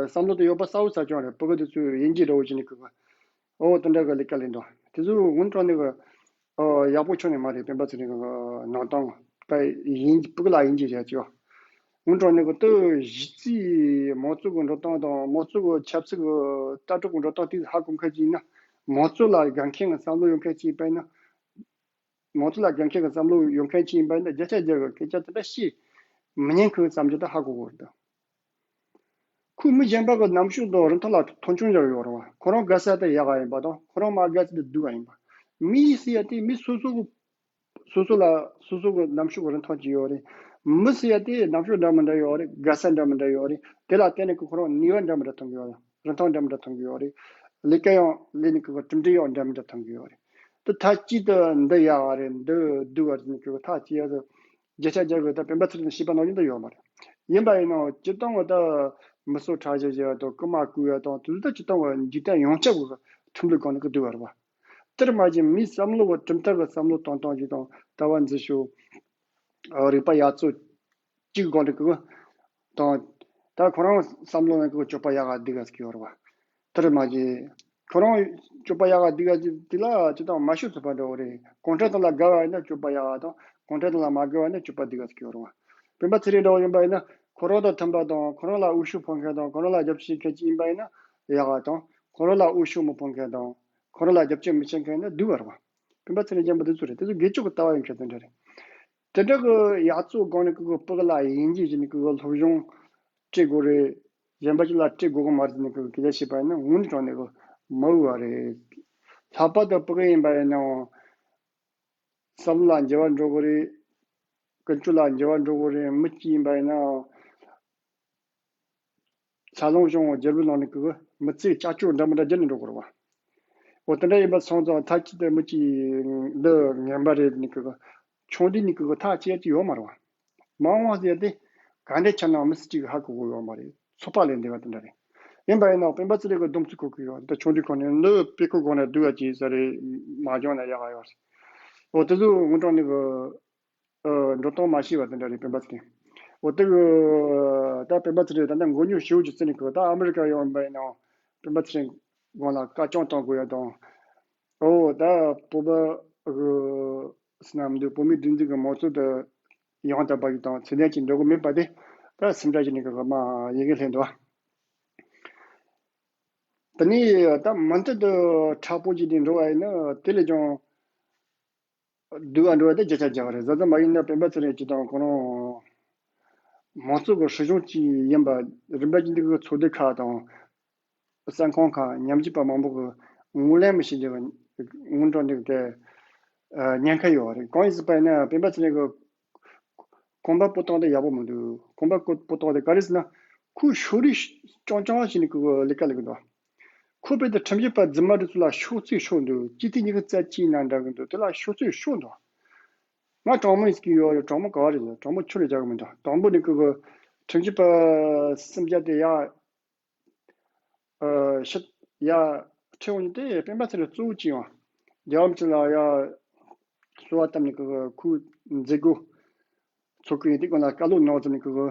བསམ་བློ་དེ་ཡོད་པ་གསལ་པོ་གསལ་རྐྱང་རེད། སྤུ་གུ་དེ་ཚོས་དབྱིན་ཇི་འདྲ་བོ་བྱས་ནས་ཀི་ཀི་འོ་དེ་འདྲ་གི་ལས་ཀ་ལས་འདུག་དེ་ཚོ་སྔོན་འགྲོ་ནས་ཀི་ཨོ་ཡག་པོ་ཁྱོན་ནས་མ་རེད། སྤེན་པ་ཚེ་རིང་གི་ནང་སྟངས་ད་དབྱིན་སྤུ་གུ་ལ་དབྱིན་ཇི་བྱས་ཀྱི་ཡོད། སྔོན་འགྲོ་ནས་ཀི་ལྟོས་གཞི་རྩའི་ མང་གཙོ་གི་འགྲོ་སྟངས་དང་མང་གཙོ་གི་ཆབ་སྲིད་ཀྱི་ལྟ་གྲུབ་ཀྱི་འགྲོ་སྟངས་དེ་ཧ་གོ་མཁན་ཅིག་ཡིན་ན། མང་གཙོ་ལ་དགའ་མཁན་གྱི་བསམ་བློ་ཡོད་མཁན་ཅིག་ཡིན་པ་ཡིན་ན། མང་གཙོ་ལ་དགའ་མཁན་གྱི་བསམ་བློ་ཡོད་མཁན་ཅིག་ཡིན་པ་ཡིན་ན། བརྒྱ་ཆ་བརྒྱ་གི་སྐད་ཆ་དེ་འདྲ་བཤད་མི་ཉན་ཁུལ་བསམ་རྒྱུ་དེ་ཧ་གོ་དགོས་རེད། ཁོས་མི་གཞན་པ་གི་རྣམ་དཔྱོད་དང་རིན་ཐང་ལ་མཐོང་ཆུང་བྱས་ཡོད་རེད་བ། ཁོ་རང་དགའ་ས་དེ་ཡག་ག་ཡིན་པ་དང་། ཁོ་རང་མ་དགའ་ས་དེ་སྡུག་ག་ཡིན་པ། མི་ཟེར་ཡ་དེ་མི་སོ་སོ་གི་སོ་སོ་ལ་སོ་སོ་གི་རྣམ་དཔྱོད་ཀྱི་རིན་ཐང་ཅིག་ཡོད་རེད། མི་ཟེར་ཡ་དེ་རྣམ་དཔྱོད་འདྲ་མི་འདྲ་ཡོད་རེད། དགའ་ས་འདྲ་མི་འདྲ་ཡོད་རེད། དེ་ལ་བརྟེན་ནས་ཁོ་རང་ནུས་པ་འདྲ་མི་འདྲ་ཐོན་གི་ཡོད་རེད། རིན་ཐང་འདྲ་མི་འདྲ་ཐོན་གི་ཡོད་རེད། ལས་ཀ་ཡང་ལས་ནས་ཁོ་གྲུབ་འབྲས་ཡང་འདྲ་མི་འདྲ་ཐོན་གི་ཡོད་རེད། དེ་མཐའ་གཅིག་ཏུ་འདི་ཡག་ག་རེད། འདི་སྡུག་ག་རེད་ཟེར་ནས་ཁོ་ཐག་གཅོད་ཡ་དེ་བརྒྱ་ཆ་བརྒྱ་གི་ད་སྤེན་པ་ཚེ་རིང་ནས་བཤད་པ་ནང་བཞིན་དུ་ཡོད་མ་རེད། ཡིན་པ་ཡིན་ནའང་སྤྱིར་བཏང་བ་ད་མི་གསོད་ཁྲག་སྦྱོར་བྱས་པ་དང་རྐུ་མ་རྐུ་ཡ་དང་དེ་ཚོ་ད་སྤྱིར་བཏང་བ་འཇིག་རྟེན་ཡོངས་ཁྱབ་ཀྱི་ཁྲིམས་ལུགས་སྒང་ནས་ཀྱི་སྡུག་ག་རེད་བ། དེར་མ་ཟད་མིའི་བསམ་བློ་གི་གྲུབ་མཐའ་གི་བསམ་བློ་གཏོང་སྟངས་ཤིག་དང་ལྟ་བ་འཛིན་ཕྱོགས། ཨ། རིག་པ་ཡག་བཙོག་གཅིག་སྒང་དུ་གི་དང་། ད་ཁོ་རང་བསམ་བློ་ནང་གི་སྤྱོད་པ་ཡག་ག་སྡུག་ག་ཟེར་གི་ཡོད་རེད་བ། དེར་མ་ཟད་ཁོ་རང་སྤྱོད་པ་ཡག་ག་སྡུག་ག་ཟེར་དེ་ལ་ཅི་དང་མ་ཤོད་ཐུབ་པ་འདྲ་བོ་རེད། གང་དྲན་དང་ལ་དགའ་བ་ཡིན་ན་སྤྱོད་པ་ཡག་ག་དང་། གང་དྲན་དང་ལ་མ་དགའ་བ་ཡིན་ན་སྤྱོད་པ་སྡུག་ག་ཟེར་གི་ཡོད་རེད་བ། སྤེན་པ་ཚེ་རིང་འདྲ་བོ་ཡིན་པ་ཡིན་ན། ཁོ་རང་དང་མཐུན་པ་དང་། ཁོ་རང་ལ་འོས་ཤོག་ཕོག་མཁན་དང་། ཁོ་རང་ལ་རྒྱབ་སྐྱོར་བྱེད་མཁན་ཅིག་ཡིན་པ་ཡིན་ན་ཡག་ག་དང་། ཁོ་རང་ལ་འོས་ཤོག་མི་ཕོག་མཁན་དང་། ཁོ་རང་ལ་རྒྱབ་སྐྱོར་མི་བྱེད་མཁན་ཡིན་ན་སྡུག་ག་རེད་བ། སྤེན་པ་ཚེ་རིང་རྒན་པོ་འདི་ཚོ་རེད། དེ་ཚོ་དགེ་ཕྱོགས་ཀྱི་ལྟ་བ་ཡོད་མཁན་དེ་འདྲ་རེད། དེ་འདྲ་གི་ཡག་བཙོག་སྒང་ནས་ཀྱི་ཕྲུ་གུ་ལ་དབྱེ་འབྱེད་བྱས་ནས་ཀྱི་སློབ་སྦྱོང་སྤྲད་དགོས་རེད། གཞན་པ་ཅིག་ལ་སྤྲད་དགོས་ཀྱི་མ་རེད་ཟེར་ནས་ཀྱི་སྐད་ཆ་བཤད་པ་ཡིན་ན་དངོས་གནས་དྲང་གནས་ཀྱི་མ་འོས་པ་རེད། ལྷག་པར་དུ་ཕྲུ་གུ་ཡིན་པ་ཡིན་ནའང་བསམ་བློ་ལ་འགྱུར་བ་འགྲོ་གི་རེད། ཀུན་སྤྱོད་ལ་འགྱུར་བ་འགྲོ་གི་རེད། མི་གཅིག་ཡིན་པ་ཡིན་ན། འཚར་ལོངས་བྱུང་བའི་རྒྱལ་པོའི་ནང་ནས་ཀྱི་མི་ཚེའི་ལྕགས་ཀྱོག་འདྲ་མི་འདྲ་བརྒྱབ་ནས་འགྲོ་དགོས་རེད་བ། འོ་དེ་འདྲ་ཡིན་པ་སོང་ཙང་མཐའ་གཅིག་ཏུ་མི་གཅིག་འདི་ངན་པ་རེད་ནས་ཀྱི་ཆུང་དུས་ནས་ཀྱི་ཐག་བཅད་ཀྱི་ཡོད་མ་རེད་བ། མ་འོངས་ཟེར་ཏེ་ག་འདྲ་ཆགས་ན་མི་སུ་གཅིག་གིས་ཧ་གོ་གི་ཡོད་མ་རེད། ཚོད་དཔག་ལས་འདས་པ་དེ་འདྲ་རེད། ཡིན་པ་ཡིན་ནའང་སྤེན་པ་ཚེ་རིང་གི་སྡོམ་རྩིས་འཁོར་གི་ཡོད། འདི་ཆུང་དུས་ཁོ་ནས་འདི་དཔེ་ཁུག་སྒང་ནས་སྡུག་ག་བྱས་ས་རེད། མ་བྱུང་ན་ཡག་ག་ཡོད་རེད། འོ་དེ་ཚོ་དངོས་དྲང་གནས་ཀྱི་ཨ། འགྲོ་སྟངས་མ་ཤེས་པ་དེ་འདྲ་རེད། སྤེན་པ་ཚེ་རིང་། འོ་དེ་གི་ད་སྤེན་པ་ཚེ་རིང་ད་ལྟ་མགོ་རྙོག་ཞེ་པོ་ཅིག་བརྩིས་ནས་ཀྱི་ད་ཨ་མི་རི་ཀ་ཡོང་བ་ཡིན་ནའང་སྤེན་པ་ཚེ་རིང་སྒང་ལ་བཀའ་བཀྱོན་གཏོང་དགོས་ཡ་དང་། འོ་ད་བོད་པ་གི་སུ་ནམ་འདུག་བོད་མིའི་སྒྲིག་འཛུགས་ཀྱི་མང་གཙོ་དེ་ཡང་དག་པ་ཞིག་དང་ཚད་ལྡན་ཅིག་འགྲོ་གི་མེད་པ་དེ་ད་སེམས་ཁྲལ་བྱས་ནས་ཀྱི་མ་ཡི་གེ་ལྷན་འདུག་དེ་ནས་ད་མུ་མཐུད་དུ་མཁྲེགས་པོ་བྱས་ནས་འགྲོ་བ་ཡིན་ན་དེ་ལས་ཀྱང་སྡུག་ག་འགྲོ་བ་དེ་བརྒྱ་ཆ་བརྒྱ་རེད། གཟའ་མ་ཡིན་ན་སྤེན་པ་ཚེ་རིང་སྐྱིད་དང་ཁོ་རང་མང་གཙོ་གི་སྲིད་གཞུང་གཅིག་ཡིན་པ་རིམ་པ་བཞིན་དུ་ཚོགས་སྡེ་ཁག་དང་གསན་ཁང་ཁག་ཉམས་ཞིབ་པ་མང་པོ་གི་ངོས་ལེན་མི་བྱེད་རྒྱུ་གི་དངོས་དྲང་འདུག་དེ་ཉེན་ཁ་ཡོད་རེད། གང་ཡིན་ཟེར་བ་ཡིན་ན་སྤེན་པ་ཚེ་རིང་གི་ཁང་པ་སྤོ་སྟངས་དེ་ཡག་པོ་མི་འདུག་ཁང་པ་སྤོ་སྟངས་དེ་ག་རེ་ཟེར་ན། ཁོས་ཕྱོགས་རིས་རྐྱང་རྐྱང་བྱས་ནས་ཁོ་ལས་ཀ་ལས་ཀྱི་འདུག་ཁོ་དཔེ་དེ་ཁྲིམས་ཞིབ་པ་རྫུན་མ་དེ་ཚོ་ལ་ཤོག་ཚོད་ཤོར་འདུག་སྤྱི་འཐུས་ཉི་ཤུ་རྩ་གཅིག་ཡིན་ན་འདྲ་གི་འདུག་དེ་ལ་ཤོག་ཚོད་ཤོར་འདུག་ང་དྲང་མོ་ཡིན་ཟེར་གི་ཡོད་རེད། དྲང་མོ་ག་བ་རེད། དྲང་མོ་ཁྱོད་ལ་རྒྱག་གི་མི་འདུག་དང་པོ་ནས་ཁོ་གི་ཁྲིམས་ཞིབ་པ་སུམ་བརྒྱ་དེ་ཡར་ཨ་ཕྱིར་ཡར་ཁྲིད་འོང་ནས་དེ་སྤེན་པ་ཚེ་རིང་གཙོ་བོ་བྱས་ཡོང་། རྒྱལ་བ་རིན་པོ་ཆེ་ལ་ཡར་གསོལ་བ་བཏབ་ནས་ཁོ་གི་ཁོའི་མཛད་སྒོ་ཚོགས་ཀྱི་ཡིན། དེ་སྒང་ལ་བཀའ་སློབ་གནང་ཟེར་ནས་ཁོ་གི་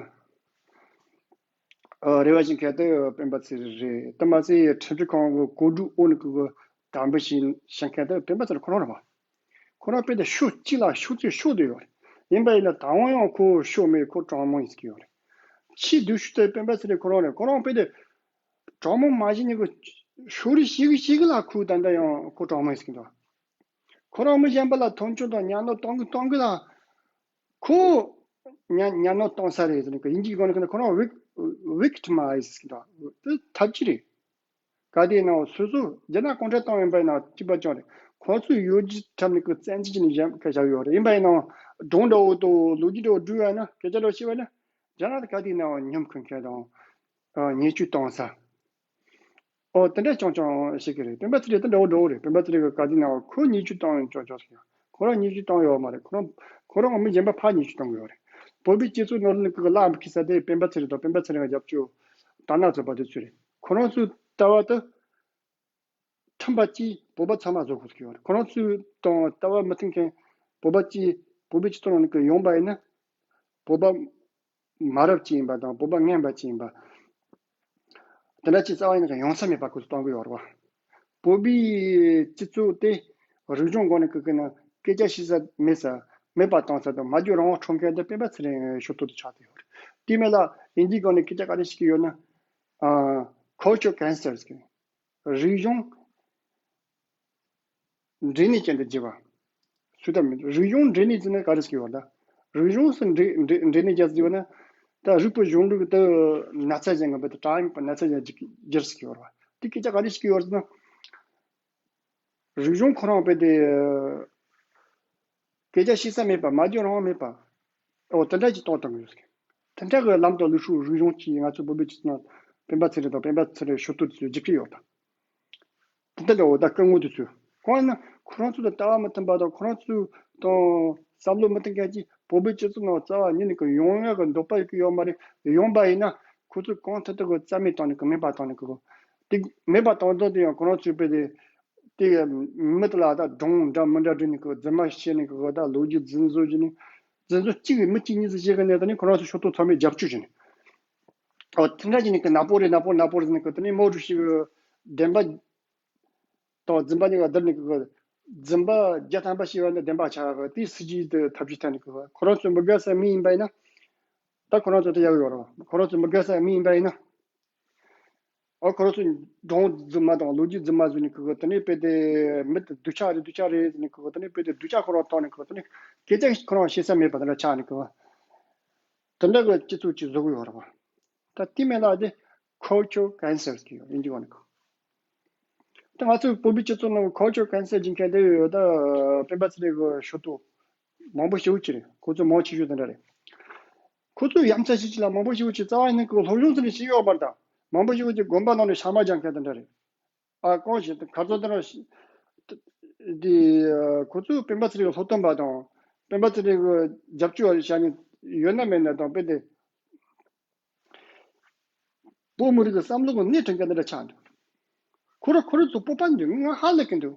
ཨ་རེ་བ་བྱེད་མཁན་དེ་སྤེན་པ་ཚེ་རིང་རེད། དེ་མ་ཟད་ཁྲིམས་ཞིབ་ཁང་གི་གོ་སྒྲིག་འོག་ནས་ཁོ་གི་དམ་འབུལ་བྱེད་བྱེད་མཁན་དེ་སྤེན་པ་ཚེ་རིང་ཁོ་རང་རེད་བ། ཁོ་རང་དཔེ་དེ་ཕྱོགས་གཅིག་ལ་ཤོག་ཚོད་ཤོར་བསྡད་ཡོད་རེད། ཡིན་པ་ཡིན་ན་ད་དུང་ཡང་ཁོ་ཤོར་མེད། ཁོ་དྲང་མོ་ཡིན་ཟེར་གི་ཡོད་རེད། ཆེས་སྡུག་ཤོས་དེ་སྤེན་པ་ཚེ་རིང་ཁོ་རང་རེད། ཁོ་རང་དཔེ་དེ་དྲང་མོ་མ་བྱས་ནས་ཁོ་ཤོག་རིས་ཤིག་ཤིག་ལ་ཁོ་ད་ལྟ་ཡང་ཁོ་དྲང་མོ་ཡིན་ཟེར་གི་འདུག་ཁོ་རང་མི་གཞན་པ་ལ་མཐོང་ཆུང་དང་གཉའ་གནོན་གཏོང་གི་གཏོང་གི་ལ་ཁོ་གཉའ་གཉའ་གནོན་གཏོང་ས་རེད་ཟེར་ནས་ཁོ་དབྱིན་ཇིའི་སྒང་ནས་ཁོ་རང་ཝིག་ཝིག་ཊི་མའི་ཟེར་གི་འདུག་དེ་ཐབས་ཇུས་རེད། ག་དེ་ཡིན་ནའང་སོ་སོ་རྒྱ་ནག་གུང་ཁྲན་ཏང་ཡིན་པ་ཡིན་ན་སྐྱིད་པ་ཅང་རེད། ཁོ་ཚོས་ཡོད་རྒྱུ་ཁྲིམས་ནི་ཀི་བཙན་འཛུལ་བྱས་ནས་གཞན་སྐད་ཆ་ཡོད་རེད། ཡིན་པ་ཡིན་ནའང་སྒྲུང་འདྲ་བོ་དང་ལོ་རྒྱུས་འདྲ་བོ་བསྒྲུབས་པ་ན་སྐད་ཆ་འདྲ་བོ་བཤད་པ་ན་རྒྱ་ནག་དེ་ག་དེ་ཡིན་ནའང་ཉམས་ཁུར་མཁན་དང་ཨ་བརྙས་བཅོས་གཏོང་ས། ཨོ་དེ་འདྲ་རྐྱང་རྐྱང་བཤད་ཀྱི་རེད། སྤེན་པ་ཚེ་རིང་དེ་འདྲ་བོ་འདྲ་བོ་རེད། སྤེན་པ་ཚེ་རིང་གི་ག་དེ་ཡིན་ནའང་ཁོ་བརྙས་བཅོས་བཏང་ཡོད་རྐྱང་རྐྱང་ཟེར་ཡང་ཁོ་རང་བརྙས་བཅོས་བཏང་ཡོད་མ་རེད། ཁོ་རང་ཁོ་རང་མི་གཞན་པ་ཕར་བརྙས་བཅོས་གཏོང་གི་ཡོད་རེད། བོད་པའི་སྤྱི་ཚོགས་ནང་ལ་ནི་ཀི་གི་ལ་ཨམ་ཁི་ས་དེ་སྤེན་པ་ཚེ་རིང་དང་སྤེན་པ་ཚེ་རིང་གི་རྒྱབ་སྐྱོར་དར་ནག་ཚོགས་པ་དེ་ཚོ་རེད། ཁོ་རང་ཚོའི་ལྟ་བ་དེ་ཁྲིམས་པ་གཅིག་བོད་པ་ཚང་མ་བཟོ་དགོས་ཀྱི་ཡོད་རེད། ཁོ་རང་ཚོའི་དང་ལྟ་བ་མི་མཐུན་མཁན་བོད་པ་གཅིག་བོད་པའི་སྤྱི་ཚོགས་ནང་ནས་ཀི་ཡོང་པ་ཡིན་ན་བོད་པ་མ་རབས་གཅིག་ཡིན་པ་དང་བོད་པ་ངན་པ་གཅིག་ཡིན་པ། དེ་འདྲ་ཅིག་རྩ་བ་ཡིན་ན་ཡོང་ས་མེད་པ་ཁོ་ཚོས་གཏོང་གི་ཡོད་རེད་བ། བོད་པའི་སྤྱི་ཚོགས་དེ་རིག་གཞུང་སྒང་ནས་ཀི་ཀི་ན་སྐད་ཆ་བཤད་ས་མེད་ས་མེད་པ་བཏང་ས་དང་མ་རྒྱུ་རང་དབང་འཕྲོག་མཁན་དེ་སྤེན་པ་ཚེ་རིང་ཤོར་ཐོག་ཏུ་ཆགས་བསྡད་ཡོད་རེད། དེ་མིན་ལ་དབྱིན་ཇིའི་སྒང་ནས་སྐད་ཆ་ག་རེ་བཤད་ཀྱི་ཡོད་ན། ཨ། cultural cancers གི་རིག་གཞུང་འབྲས་ནད་ཅན་དུ་འགྱུར་བ། སུས་ད་མི་རིག་གཞུང་འབྲས་ནད་ཟེར་ན་ག་རེ་ཟེར་གི་ཡོད་ད། རིག་གཞུང་སུ་འབྲས་འབྲས་འབྲས་ནད་ཅན་ཟེར་ན། ད་རིག་པའི་གཞུང་ལུགས་དུ་ན་ཚ་ཅན་གི་བུ་དུ་ཀྲའིམ་ན་ཚ་ཅན་གྱི་འགྱུར་ཟེར་གི་ཡོད་རེད་བ། དེ་སྐད་ཆ་ག་རེ་ཟེར་གི་ཡོད་ཟེར་ན། རིག་གཞུང་ཁོ་རང་དཔེ་དེ། སྐད་ཆ་བཤད་ས་མེད་པ། སྨྲ་བརྗོད་རང་དབང་མེད་པ། འོ་དེ་འདྲ་ཅིག་གཏོང་བཏང་གི་ཡོད་ཟེར། དེ་འདྲ་གི་ལམ་དང་ལུགས་སྲོལ་རིག་གཞུང་གིས་ང་ཚོ་བོད་པའི་སྤྱི་ཚོགས་ནང་སྤེན་པ་ཚེ་རིང་དང་སྤེན་པ་ཚེ་རིང་ཞུ་གཏུག་དེ་ཚོས་བརྗེད་ཀྱི་ཡོད་དམ། དེ་འདྲ་འདྲ་བོ་ད་སྐུ་ངོ་དེ་ཚོས་གང་ཡིན་ན་ཁོ་རང་ཚོ་དང་ལྟ་བ་མི་མཐུན་པ་དང་ཁོ་རང་ཚོ་དང་བསམ་བློ་མི་མཐུན་མཁན་གྱི་བོད་པའི་སྤྱི་ཚོགས་ནང་རྩ་བ་ཉིད་ནས་ཀྱི་ཡོང་ཡག་གི་འདོད་པ་ཡོད་ཀྱི་ཡོད་མ་རེད། ཡོང་པ་ཡིན་ན་ཁོ་ཚོས་གང་ཐུབ་ཐུབ་ཀྱི་རྩ་མེད་བཏང་ནས་ཀྱི་མེད་པ་བཏང་ནས་ཀྱི་དེ་མེད་པ་བཏང་དོན་དེ་ཡང་ཁོ་རང་ཚོའི་དཔེ་དེ། དེ་མི་དེ་ལ་ད་སྒྲུང་འདྲ་མི་འདྲ་བྲིས་ནས་ཀྱི་རྫུན་མ་བཤད་ནས་ཀྱི་ད་ལོ་རྒྱུས་རྫུན་བཟོ་བྱས་ནས་རྫུན་བཟོ་གཅིག་གིས་མི་གཅིག་གཉིས་ཙམ་བཤད་གི་ནས་ད་ནི་ཁོ་རང་ཚོ་ཕྱོགས་གཏོགས་ཚང་མས་རྒྱབ་སྐྱོར་བྱས་ནས། ཨོ་དེ་འདྲ་བྱས་ནས་ཀྱི་ནག་པོ་རེད་ནག་པོ་རེད་ཟེར་ནས་ཀྱི་དེ་ནས་མའོ་ཀྲུའུ་ཞི་གི་བདེན་པ་དང་རྫུན་པ་གཉིས་ཀ་བསྡུར་ནས་ཀྱི་རྫུན་པ་བརྒྱ་ཐམ་པ་བཤད་པ་ནི་བདེན་པ་ཆགས་པ་དེའི་སྲིད་ཇུས་དེ་ཐབས་ཇུས་བསྟན་ནས་ཀྱི་ཁོ་རང་ཚོ་མི་དགའ་ས་མི་ཡིན་པ་ཡིན་ན། ད་ཁོ་རང་ཚོ་དེ་ཡག་ཡོད་རེད། ཁོ་རང་ཚོ་མི་དགའ་ས་མི་ཡིན་པ་ཡིན་ན། ཨོ་ཁོ་རང་ཚོ་སྒྲུང་རྫུན་མ་དང་ལོ་རྒྱུས་རྫུན་མ་བཟོས་ནས་ཀྱི་དེ་ནས་དཔེ་དེ་མི་དེ་སྡུག་ཅག་རེད་སྡུག་ཅག་རེད་ཟེར་ནས་ཀྱི་དེ་ནས་དཔེ་དེ་སྡུག་ཅག་ཁོ་རང་བཏང་ནས་ཀྱི་དེ་ནས་སྐད་ཆ་ཁོ་རང་བཤད་ས་མེད་པ་དེ་འདྲ་ཆགས་ནས་ཀྱི་དེ་འདྲ་གི་སྤྱི་ཚོགས་ཅིག་བཟོ་གི་ཡོད་རེད་བ། ད་དེ་མེད་ལ་དེ་cultural cancers གི་ཡོད་ཡིན་གྱི་ཡོད་ནི་ཀྱི། ད་ང་ཚོའི་བོད་པའི་སྤྱི་ཚོགས་ནང་cultural cancer སྦྱིན་མཁན་དེ་ཡོད་ད་སྤེན་པ་ཚེ་རིང་གི་ཞུ་གཏུག་མང་པོ་ཞེ་པོ་ཅིག་རེད། ཁོ་ཚོ་མང་ཆེ་ཤོས་དེ་འདྲ་རེད། ཁོ་ཚོས་ཡ་མཚན་ཞིག་ཅིག་ལ་མང་པོ་ཞེ་པོ་ཅིག་རྩ་བ་ནས་ཀྱི་སློབ་སྦྱོང་ཟེར་ནས་ཞིག་ཡོད་པར་དང་མང་པོ་ཞེ་པོ་ཅིག་དགོན་པ་ནང་ནས་ཕྱག་དམར་སྦྱང་མཁན་དེ་འདྲ་རེད། ཨ་གང་ཞིག་ག་ཚོད་དེ་འདྲ་ཞིག་དེ་ཁོ་ཚོས་སྤེན་པ་ཚེ་རིང་གི་སློབ་སྟོན་པ་དང་སྤེན་པ་ཚེ་རིང་གི་རྒྱབ་སྐྱོར་བྱ་ནི་ཡོད་ན་མེད་ན་དང་དཔེ་དེ། བོད་མི་རིགས་ཀྱི་བསམ་བློ་གི་སྣེ་ཁྲིད་མཁན་འདི་འདྲ་ཆགས་འདུག་ཁོ་ར་ཁོ་ར་ཚོ་སྤོབས་པ་འདུག་ང་ཧ་ལས་ཀྱི་འདུག་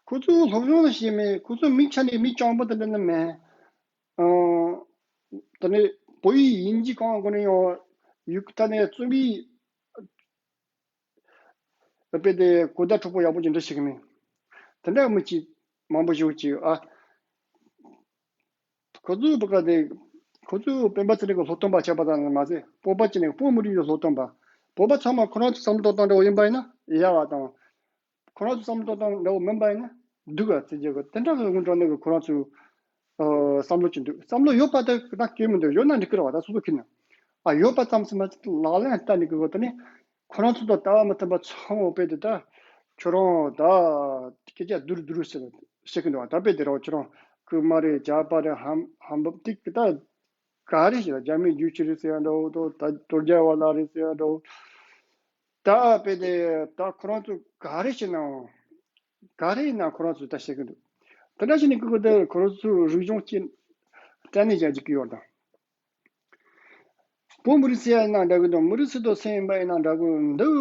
ཁོ་ཚོ་སློབ་སྦྱོང་ལ་བྱས་མེད། ཁོ་ཚོ་མིག་ཆ་ནས་མི་སྤྱང་པོ་དེ་འདྲ་ནི་མེད། ཨང་། དེ་ནས་བོད་ཡིག་དབྱིན་ཇི་གང་དགོས་ན་ཡང་ཡུག་ད་ནས་རྩོམ་ཡིག་དཔེ་དེ་གོ་བརྡ་འཕྲོད་པོ་ཡག་པོ་ཅིག་འབྲི་ཤེས་ཀྱི་མེད། དེ་འདྲ་མི་གཅིག་མང་པོ་ཞིག་གཅིག་ཨ། ཁོ་ཚོའི་བུ་ག་དེ། ཁོ་ཚོའི་སྤེན་པ་ཚེ་རིང་གི་སློབ་སྟོན་པ་ཆགས་པ་དང་མ་ཟད་སྤོབས་པ་ཅི་ནས་བོད་མི་རིགས་ཀྱི་སློབ་སྟོན་པ། བོད་པ་ཚང་མ་ཁོ་རང་ཚོའི་བསམ་བློ་གཏོང་སྟངས་འདྲ་བོ་ཡིན་པ་ཡིན་ན་ཡག་པ་དང་། ཁོ་རང་ཚོའི་བསམ་བློ་གཏོང་སྟངས་འདྲ་བོ་མིན་པ་ཡིན་ན་སྡུག་ག་ཚེ་རྒྱལ་གི་དེ་འདྲ་གི་སྔོན་འགྲོ་ནས་གི་ཁོ་རང་ཚོའི་ཨ་བསམ་བློ་ཅི་འདུག་བསམ་བློ་ཡོད་པ་དེ་ད་སྐྱེ་མི་འདུག་ཡོད་ན་འགྲིག་གི་རེད་བ། ད་སོ་སོ་ཁྱེར་ན་ཨ་ཡོད་པ་ཙམ་ཟིན་མ་ལག་ལེན་བསྟར་ནས་གི་གོ་དེ་ནི། ཁོ་རང་ཚོ་དང་ལྟ་བ་མི་མཐུན་པ་ཚང་མ་དཔེ་དེ་ད། ཁྱོད་རང་ད། སྐད་ཆ་བསྡུར་བསྡུར་ཟེར་བཤད་ཀྱི་འདུག་ད་དཔེ་དེ་རང་ཁྱོད་རང་རྐུན་མ་རེད། ཇག་པ་རེད། ཧམ་ཧམ་པ་ཏིག་ད། ག་རེ་ཞིག་ལ་རྒྱ་མིའི་རྒྱུ་ཆི་རེད་ཟེར་ཡ་འདྲ་བོ་དང་ད་དོལ་རྒྱལ་བ་ལ་རེད་ཟེར་ཡ་འདྲ་བོ། ད་དཔེ་དེ་ད་ཁོ་རང་ཚོ་ག་རེ་བྱེད་ནའང་། ག་རེ་ཡིན་ན་ཁོ་རང་ཚོས་ད་བཤད་ཀྱི་འདུག་དེ་འདྲ་བྱས་ནས་ཀི་ཀི་དེ་ཁོ་རང་ཚོའི་རིག་གཞུང་སྐྱེ། སྐྲན་ནད་ཅན་ཅིག་གི་ཡོད་དང་། བོད་མི་རིགས་ཟེར་ཡ་ཡིན་ན་འདྲ་གི་འདུག་མི་རིགས་སུ་དང་སུ་ཡིན་པ་ཡིན་ན་འདྲ་གི་འདུག་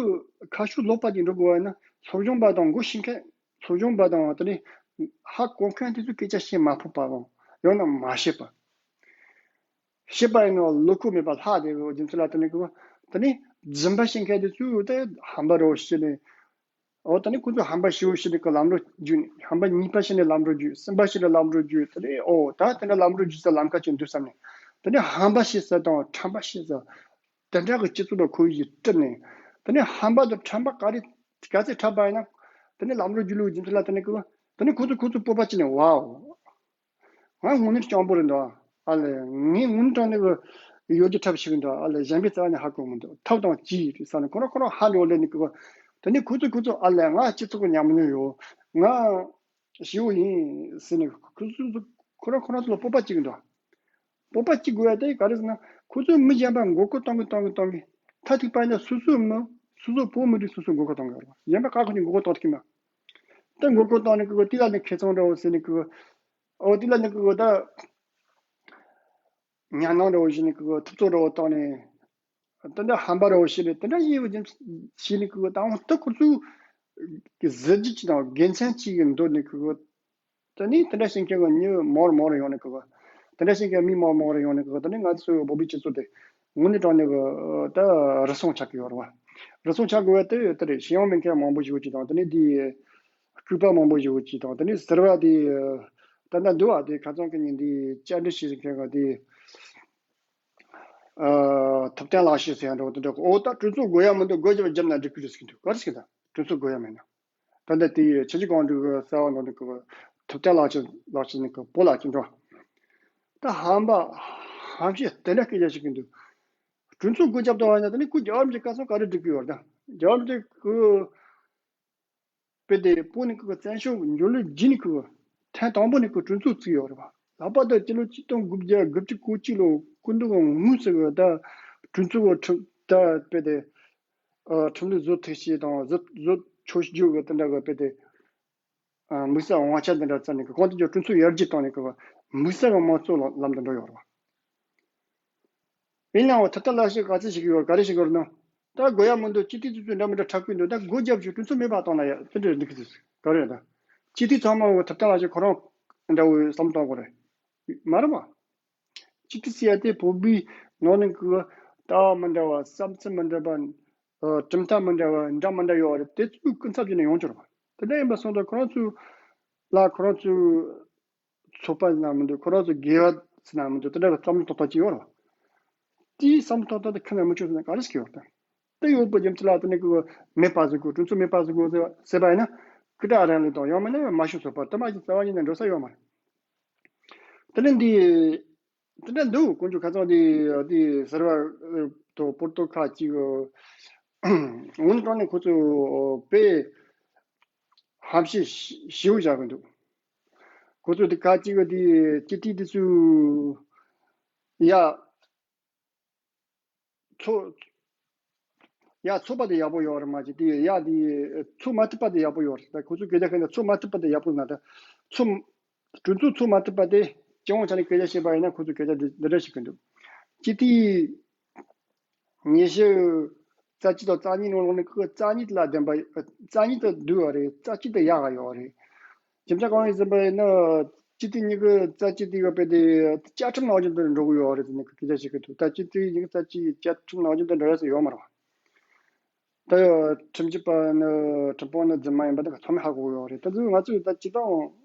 ཁ་ཤུགས་ལོག་པ་ཅིག་འགྲོ་དགོས་པ་ཡིན་ན་སློབ་སྦྱོང་པ་དང་མགོ་ཤེས་མཁན། སློབ་སྦྱོང་པ་དང་དེ་ནས་ཧ་གོ་མཁན་དེ་ཚོས་སྐད་ཆ་བཤད་མ་ཕོད་པའམ་ཡང་ན་མ་ཤེས་པ། ཤེས་པ་ཡིན་ནོ་བློ་ཁོག་མེད་པ་ལྷག་བསྡད་པའི་རྒྱུ་མཚན་ལ་དེ་ནས་ཀི་དེ་ནས་རྫུན་པ་བཤད་མཁན་དེ་ཚོས་དེ་ཧམ་པ་རེད་བཤད་ནས། འོ་ད་ནི་ཁོ་ཚོས་ཧམ་པ་ཞེ་པོ་བཤད་ནས་ཀི་ལམ་འགྲོ་བརྒྱུད་ནས་ཧམ་པ་གཉིས་པ་བཤད་ནས་ལམ་འགྲོ་བརྒྱུད། གསུམ་པ་བཤད་ནས་ལམ་འགྲོ་བརྒྱུད། དེ་ནས་འོ་ད་དེ་འདྲ་ལམ་འགྲོ་བརྒྱུད་ས་ལམ་ཁ་ཅིག་འདུག་བསམ་ནས། དེ་ནས་ཧམ་པ་བཤད་ས་དང་ཁྲམ་པ་བཤད་ས། དེ་འདྲ་གི་སྤྱི་ཚོགས་ལ་ཁོ་ཡིས་སྤྲུལ་ནས། དེ་ནས་ཧམ་པ་དང་ཁྲམ་པ་ག་རེ་ག་ཚད་འཁྲབ་པ་ཡིན་ན། དེ་ནས་ལམ་འགྲོ་བརྒྱུད་ལུགས་རྒྱུ་མཚན་ལ་དེ་ནས་ཀི་དེ་ནས་ཁོ་ཚོ་ཁོ་ཚོ་སྤོབས་པ་ཅི་ནས་ཝའོ། ང་དངོས་གནས་སྤྱང་པོ་རེད་འདུག་ཨ་ལས་ངས་དངོས་གནས་དྲང་གནས་ཀྱི་ཡོད་རྒྱུ་འཁྲབ་ཤེས་ཀྱི་འདུག་ཨ་ལས་གཞན་པའི་རྩ་བ་ནས་ཧ་གོ་མི་འདུག་ཐབས་དང་ཅི་རེད་ཟེར་ནས་ཁོ་རང་ཁོ་རང་ཧ་ལས་ལས་ནས་ཀྱི་དེ་ནས་ཁོ་ཚོ་ཁོ་ཚོ་ཨ་ལས་ང་སྤྱི་ཚོགས་ཀྱི་ཉམས་མྱོང་ཡོད། ང་ཞེ་པོ་ཡིན་ཟེར་ནས་ཁོ་ཚོ་ཁོ་རང་ཁོ་རང་ཚོ་ལ་སྤོབས་པ་སྐྱེ་གི་འདུག་སྤོབས་པ་སྐྱེ་དགོས་ཡ་དེ་ག་རེ་ཟེར་ན་ཁོ་ཚོས་མི་གཞན་པ་མགོ་སྐོར་གཏོང་གི་གཏོང་གི་གཏོང་གི་མཐའ་ཐུག་པ་ཡིན་ན་སོ་སོའི་མི་སོ་སོའི་བོད་མི་རིགས་སོ་སོའི་མགོ་སྐོར་གཏོང་གི་ཡོད་རེད་བ། གཞན་པ་ག་ག་ནས་མགོ་སྐོར་གཏོང་ཐུབ་ཀྱི་མེད། དེ་མགོ་སྐོར་བཏང་ནས་ཀྱི་དེ་ལ་ནི་ཁེ་བཟང་འདྲ་བོ་ཟེར་ནས་ཀྱི། འོ་དེ་ལ་ནི་ཀྱི་ད། ཉམས་སྣང་འདྲ་བོ་ཞིག་ནི་ཀྱི་ཐུབ་ཚོད་འདྲ་བོ་བཏང་ནས། དེ་འདྲ་ཧམ་པ་འདྲ་བོ་ཞིག་ནི་དེ་འདྲ་ཡིན་བ་ཅིག་ནི་ཀྱི་ད་འོང་ད་ཁོ་ཚོའི་གཟི་བརྗིད་ཅིག་དང་དགེ་མཚན་ཅིག་གི་འདོད་ནས་ཀྱི། དེ་ནི་དེ་འདྲ་བྱེད་མཁན་གྱི་མི་མང་རུ་མང་རུ་ཡོང་ནས་ཀྱི། དེ་འདྲ་བྱེད་མཁན་མི་མང་རུ་མང་རུ་ཡོང་ནས་ཀྱི་དེ་ནི་ང་ཚོའི་བོད་པའི་སྤྱི་ཚོགས་དེ་དངོས་གནས་དྲང་གནས་ཀྱི་ད་རུལ་སུངས་ཆགས་ཀྱི་ཡོད་རེད་བ། རུལ་སུངས་ཆགས་དགོས་པ་དེ་དེ་རེད། ཤེས་ཡོན་མེད་མཁན་མང་པོ་ཞིག་ཅིག་དང་དེ་ནི་དེའི་ལྐུགས་པ་མང་པོ་ཞིག་ཅིག་དང་དེ་ནི་ཟུར་པ་དེ་ད་ལྟ་འདུག་བ། དེ་ཁ་སང་གི་ཉིན་དེ་བཅར་འདྲི་བྱེད་མཁན་གྱི་དེ། ཐུབ་བསྟན་ལགས་ཤེས་ཟེར་ཡ་འདྲ་བོ་དེ་འདྲ་གོ། འོ་ད་གྲོས་ཚོགས་དགོས་ཡ་མི་འདུག་སྒོ་བརྒྱབ་བརྒྱབ་ན་འགྲིག་གི་རེད་ཟེར་གི་འདུག་ག་རེ་ཟེར་གི་ད་གྲོས་ཚོགས་དགོས་ཡ་མེད་ན། ད་ལྟ་དེ་ཡི་ཆབ་སྲིད་གང་འགྲིག་གི་གསལ་བ་ནང་དུ་གི་ཐུབ་བསྟན་ལགས་ཤེས་ལགས་ཤེས་ནི་གི་བོད་ལ་ཅི་འགྲོ། ད་ཧམ་པ་ཧམ་བཤད་དེ་འདྲ་སྐད་ཆ་ཞིག་གི་འདུག་གྲོས་ཚོགས་སྒོ་བརྒྱབ་དང་བ་ཡིན་ན་ད་ནི་ཁོ་རྒྱལ་བ་རིན་པོ་ཆེ་བཀའ་གསུང་ག་རེ་འགྲིག་གི་ཡོད་ད། རྒྱལ་བ་རིན་པོ་ཆེ་གི་དཔེ་དེ་བོད་ནས་ཁོ་བཙན་བྱོལ་འབྱོར་ལོས་རྗེས་ནས་ཁོ་ཐེངས་དང་པོ་ནས་ཁོ་གྲོས་ཚོགས་བཙུགས་ཡོད་རེད་བ། ལྷག་པར་དུ་སྤྱི་ལོ་ཆིག་སྟོང་དགུ་བརྒྱ་དགུ་བཅུ་གོ་གཅིག་ལོ་སྐུ་མདུན་གྱི་དངོས་སུ་གི་ད་གྲོས་ཚོགས་ཀྱི་ཁྲིམས་ད་དཔེ་དེ་ཨ་ཁྲིམས་ལུགས་བཟོ་ཐུབ་ཤེས་དང་བཟོ་བཟོ་ཆོག་རྒྱུ་གི་དེ་འདྲ་གི་དཔེ་དེ་ཨ་དམིགས་བསལ་དབང་ཆ་དེ་འདྲ་བཙལ་ནས་གི་གང་ལྟར་ཀྱང་གྲོས་ཚོགས་ཡར་རྒྱས་བཏང་ནས་གི་དམིགས་བསལ་གི་དམངས་གཙོ་ལམ་དུ་འགྲོ་ཡོད་རེད་བ། ཡིན་ནའང་ཐ་ཐ་ལ་ཞིག་ག་ཚོད་ཞིག་ཡོད་ག་རེ་ཞིག་ཡོད་ན། ད་དགོས་ཡ་མི་འདུག་སྤྱི་འཐུས་ཚོ་ཚོ་འདྲ་མི་འདྲ་འཁྲབ་གི་འདུག་ད་སྒོ་རྒྱབ་ཞིག་གྲོས་ཚོགས་མེད་པ་བཏང་ན་ཡ་དེ་འདྲ་འགྲིག་གི་ག་རེ་ད། སྤྱི་འཐུས་ཚང་མ་འོ་ཐ་ཐ་ལ་ཞིག་ཁོ་རང་འདྲ་བོའི་བསམ་བཏང་དགོས་རེད། མ་རེད་བ། སྤྱི་འཐུས་ཟེར་ཡ་དེ་བོད་པའི་ནང་ནས་གི་ལྟ་བ་མི་འདྲ་བ་བསམ་ཚུལ་མི་འདྲ་བ། གྲུབ་མཐའ་མི་འདྲ་བ་འདྲ་མི་འདྲ་ཡོད་རེད་དེ་ཚོའི་སྐུ་ཚབ་བྱས་ནས་ཡོང་ཆོག་རེད་བ། དེ་འདྲ་ཡིན་པ་སོང་ཙང་ཁོ་རང་ཚོའི་ལ་ཁོ་རང་ཚོའི་ཚོགས་པ་ཟེར་ན་མི་འདུག་ཁོ་རང་ཚོ་དགེ་བ་ཟེར་ན་མི་འདུག་དེ་འདྲ་བསམ་བློ་ཏོག་ཏོག་ཅིག་ཡོད་རེད་བ། དེའི་བསམ་བློ་ཏོག་ཏོག་དེ་ཁ་ནས་མི་ཆོག་ཟེར་ན་ག་རེ་ཞིག་ཡོད་དམ། དེ་ཡོད་པའི་རྒྱུ་མཚན་ལ་དེ་ནས་ཀྱི་མེད་པ་ཟེར་དགོས་གྲོས་ཚོགས་མེད་པ་ཟེར་དགོས་ཟེར་བ་ཟེར་བ་ཡིན་ན་སྐུ་དྲག་རིང་ལུགས་དང་ཡང་མིན་ན་མ་ཤོད་ཚོགས་པ་དེ་མ་ཞིག་རྩ་བ་ཉིད་ནས་འགྲོ་ས་ཡོད་མ་རེད། དེ་ནས་འདི་དེ་འདྲ་འདུག་དཀོན་མཆོག་ཁ་སང་དེ་དེ་སེར་བ་དང་པོར་ཏོ་ཁ་ཅིག་འོན་ཀྲང་ནས་ཁོ་ཚོ་དཔེ་ཧམ་བཤད་ཞེ་པོ་བྱ་གི་འདུག་ཁོ་ཚོ་དེ་ཁ་ཅིག་གི་དེ་སྤྱི་འཐུས་དེ་ཚོ་ཡ་ཚོ་ཡ་ཚོགས་པ་དེ་ཡག་པོ་ཡོད་རེད་མ་གཅིག་དེ་ཡ་དེ་ཚོགས་མ་ཐུབ་པ་དེ་ཡག་པོ་ཡོད་རེད། ད་ཁོ་ཚོ་སྐད་ཆ་ཁ་ན་ཚོགས་མ་ཐུབ་པ་དེ་ཡག་པོ་ན་ད་ཚོགས་གྲོས་ཚོགས་ཚོགས་མ་ཐུབ་པ་དེ་སྤྱི་ཡོངས་ཆ་ནས་སྐད་ཆ་བཤད་པ་ཡིན་ན་ཁོ་ཚོ་སྐད་ཆ་འདི་འདི་འདྲ་ཞིག་གི་འདུག་སྤྱི་འཐུས་ཉི་ཤུ་རྩ་གཅིག་དང་རྩ་གཉིས་ནང་ལོགས་ནས་ཁོ་རྩ་གཉིས་དེ་ལ་བདེན་པ་རྩ་གཉིས་དེ་སྡུག་བ་རེད། རྩ་གཅིག་དེ་ཡག་ག་ཡོད་རེད། རྒྱུ་མཚན་གང་ཡིན་ཟེར་བ་ཡིན་ན། སྤྱི་འཐུས་ཉི་ཤུ་རྩ་གཅིག་དེ་ཡོད་པའི་དེ་བཅའ་ཁྲིམས་ནང་བཞིན་དུ་འགྲོ་གི་ཡོད་རེད་ཟེར་ནས་སྐད་ཆ་བཤད་གི་འདུག་ད་སྤྱི་འཐུས་ཉི་ཤུ་རྩ་གཅིག་བཅའ་ཁྲིམས་ནང་བཞིན་དུ་འགྲོ་ཡ་ཟེར་ཡོད་མ་རེད་བ། ད་ཡོད་ཁྲིམས་ཞིབ་པ་ནི་ཁྲིམས་དཔོན་ནི་རྫུན་མ་ཡིན་པ་དེ་ག་ཚང་མས་ཧ་གོ་གི་ཡོད་རེད། ད་ཚོད་ང་ཚོས་ད་སྤྱི་བཏང་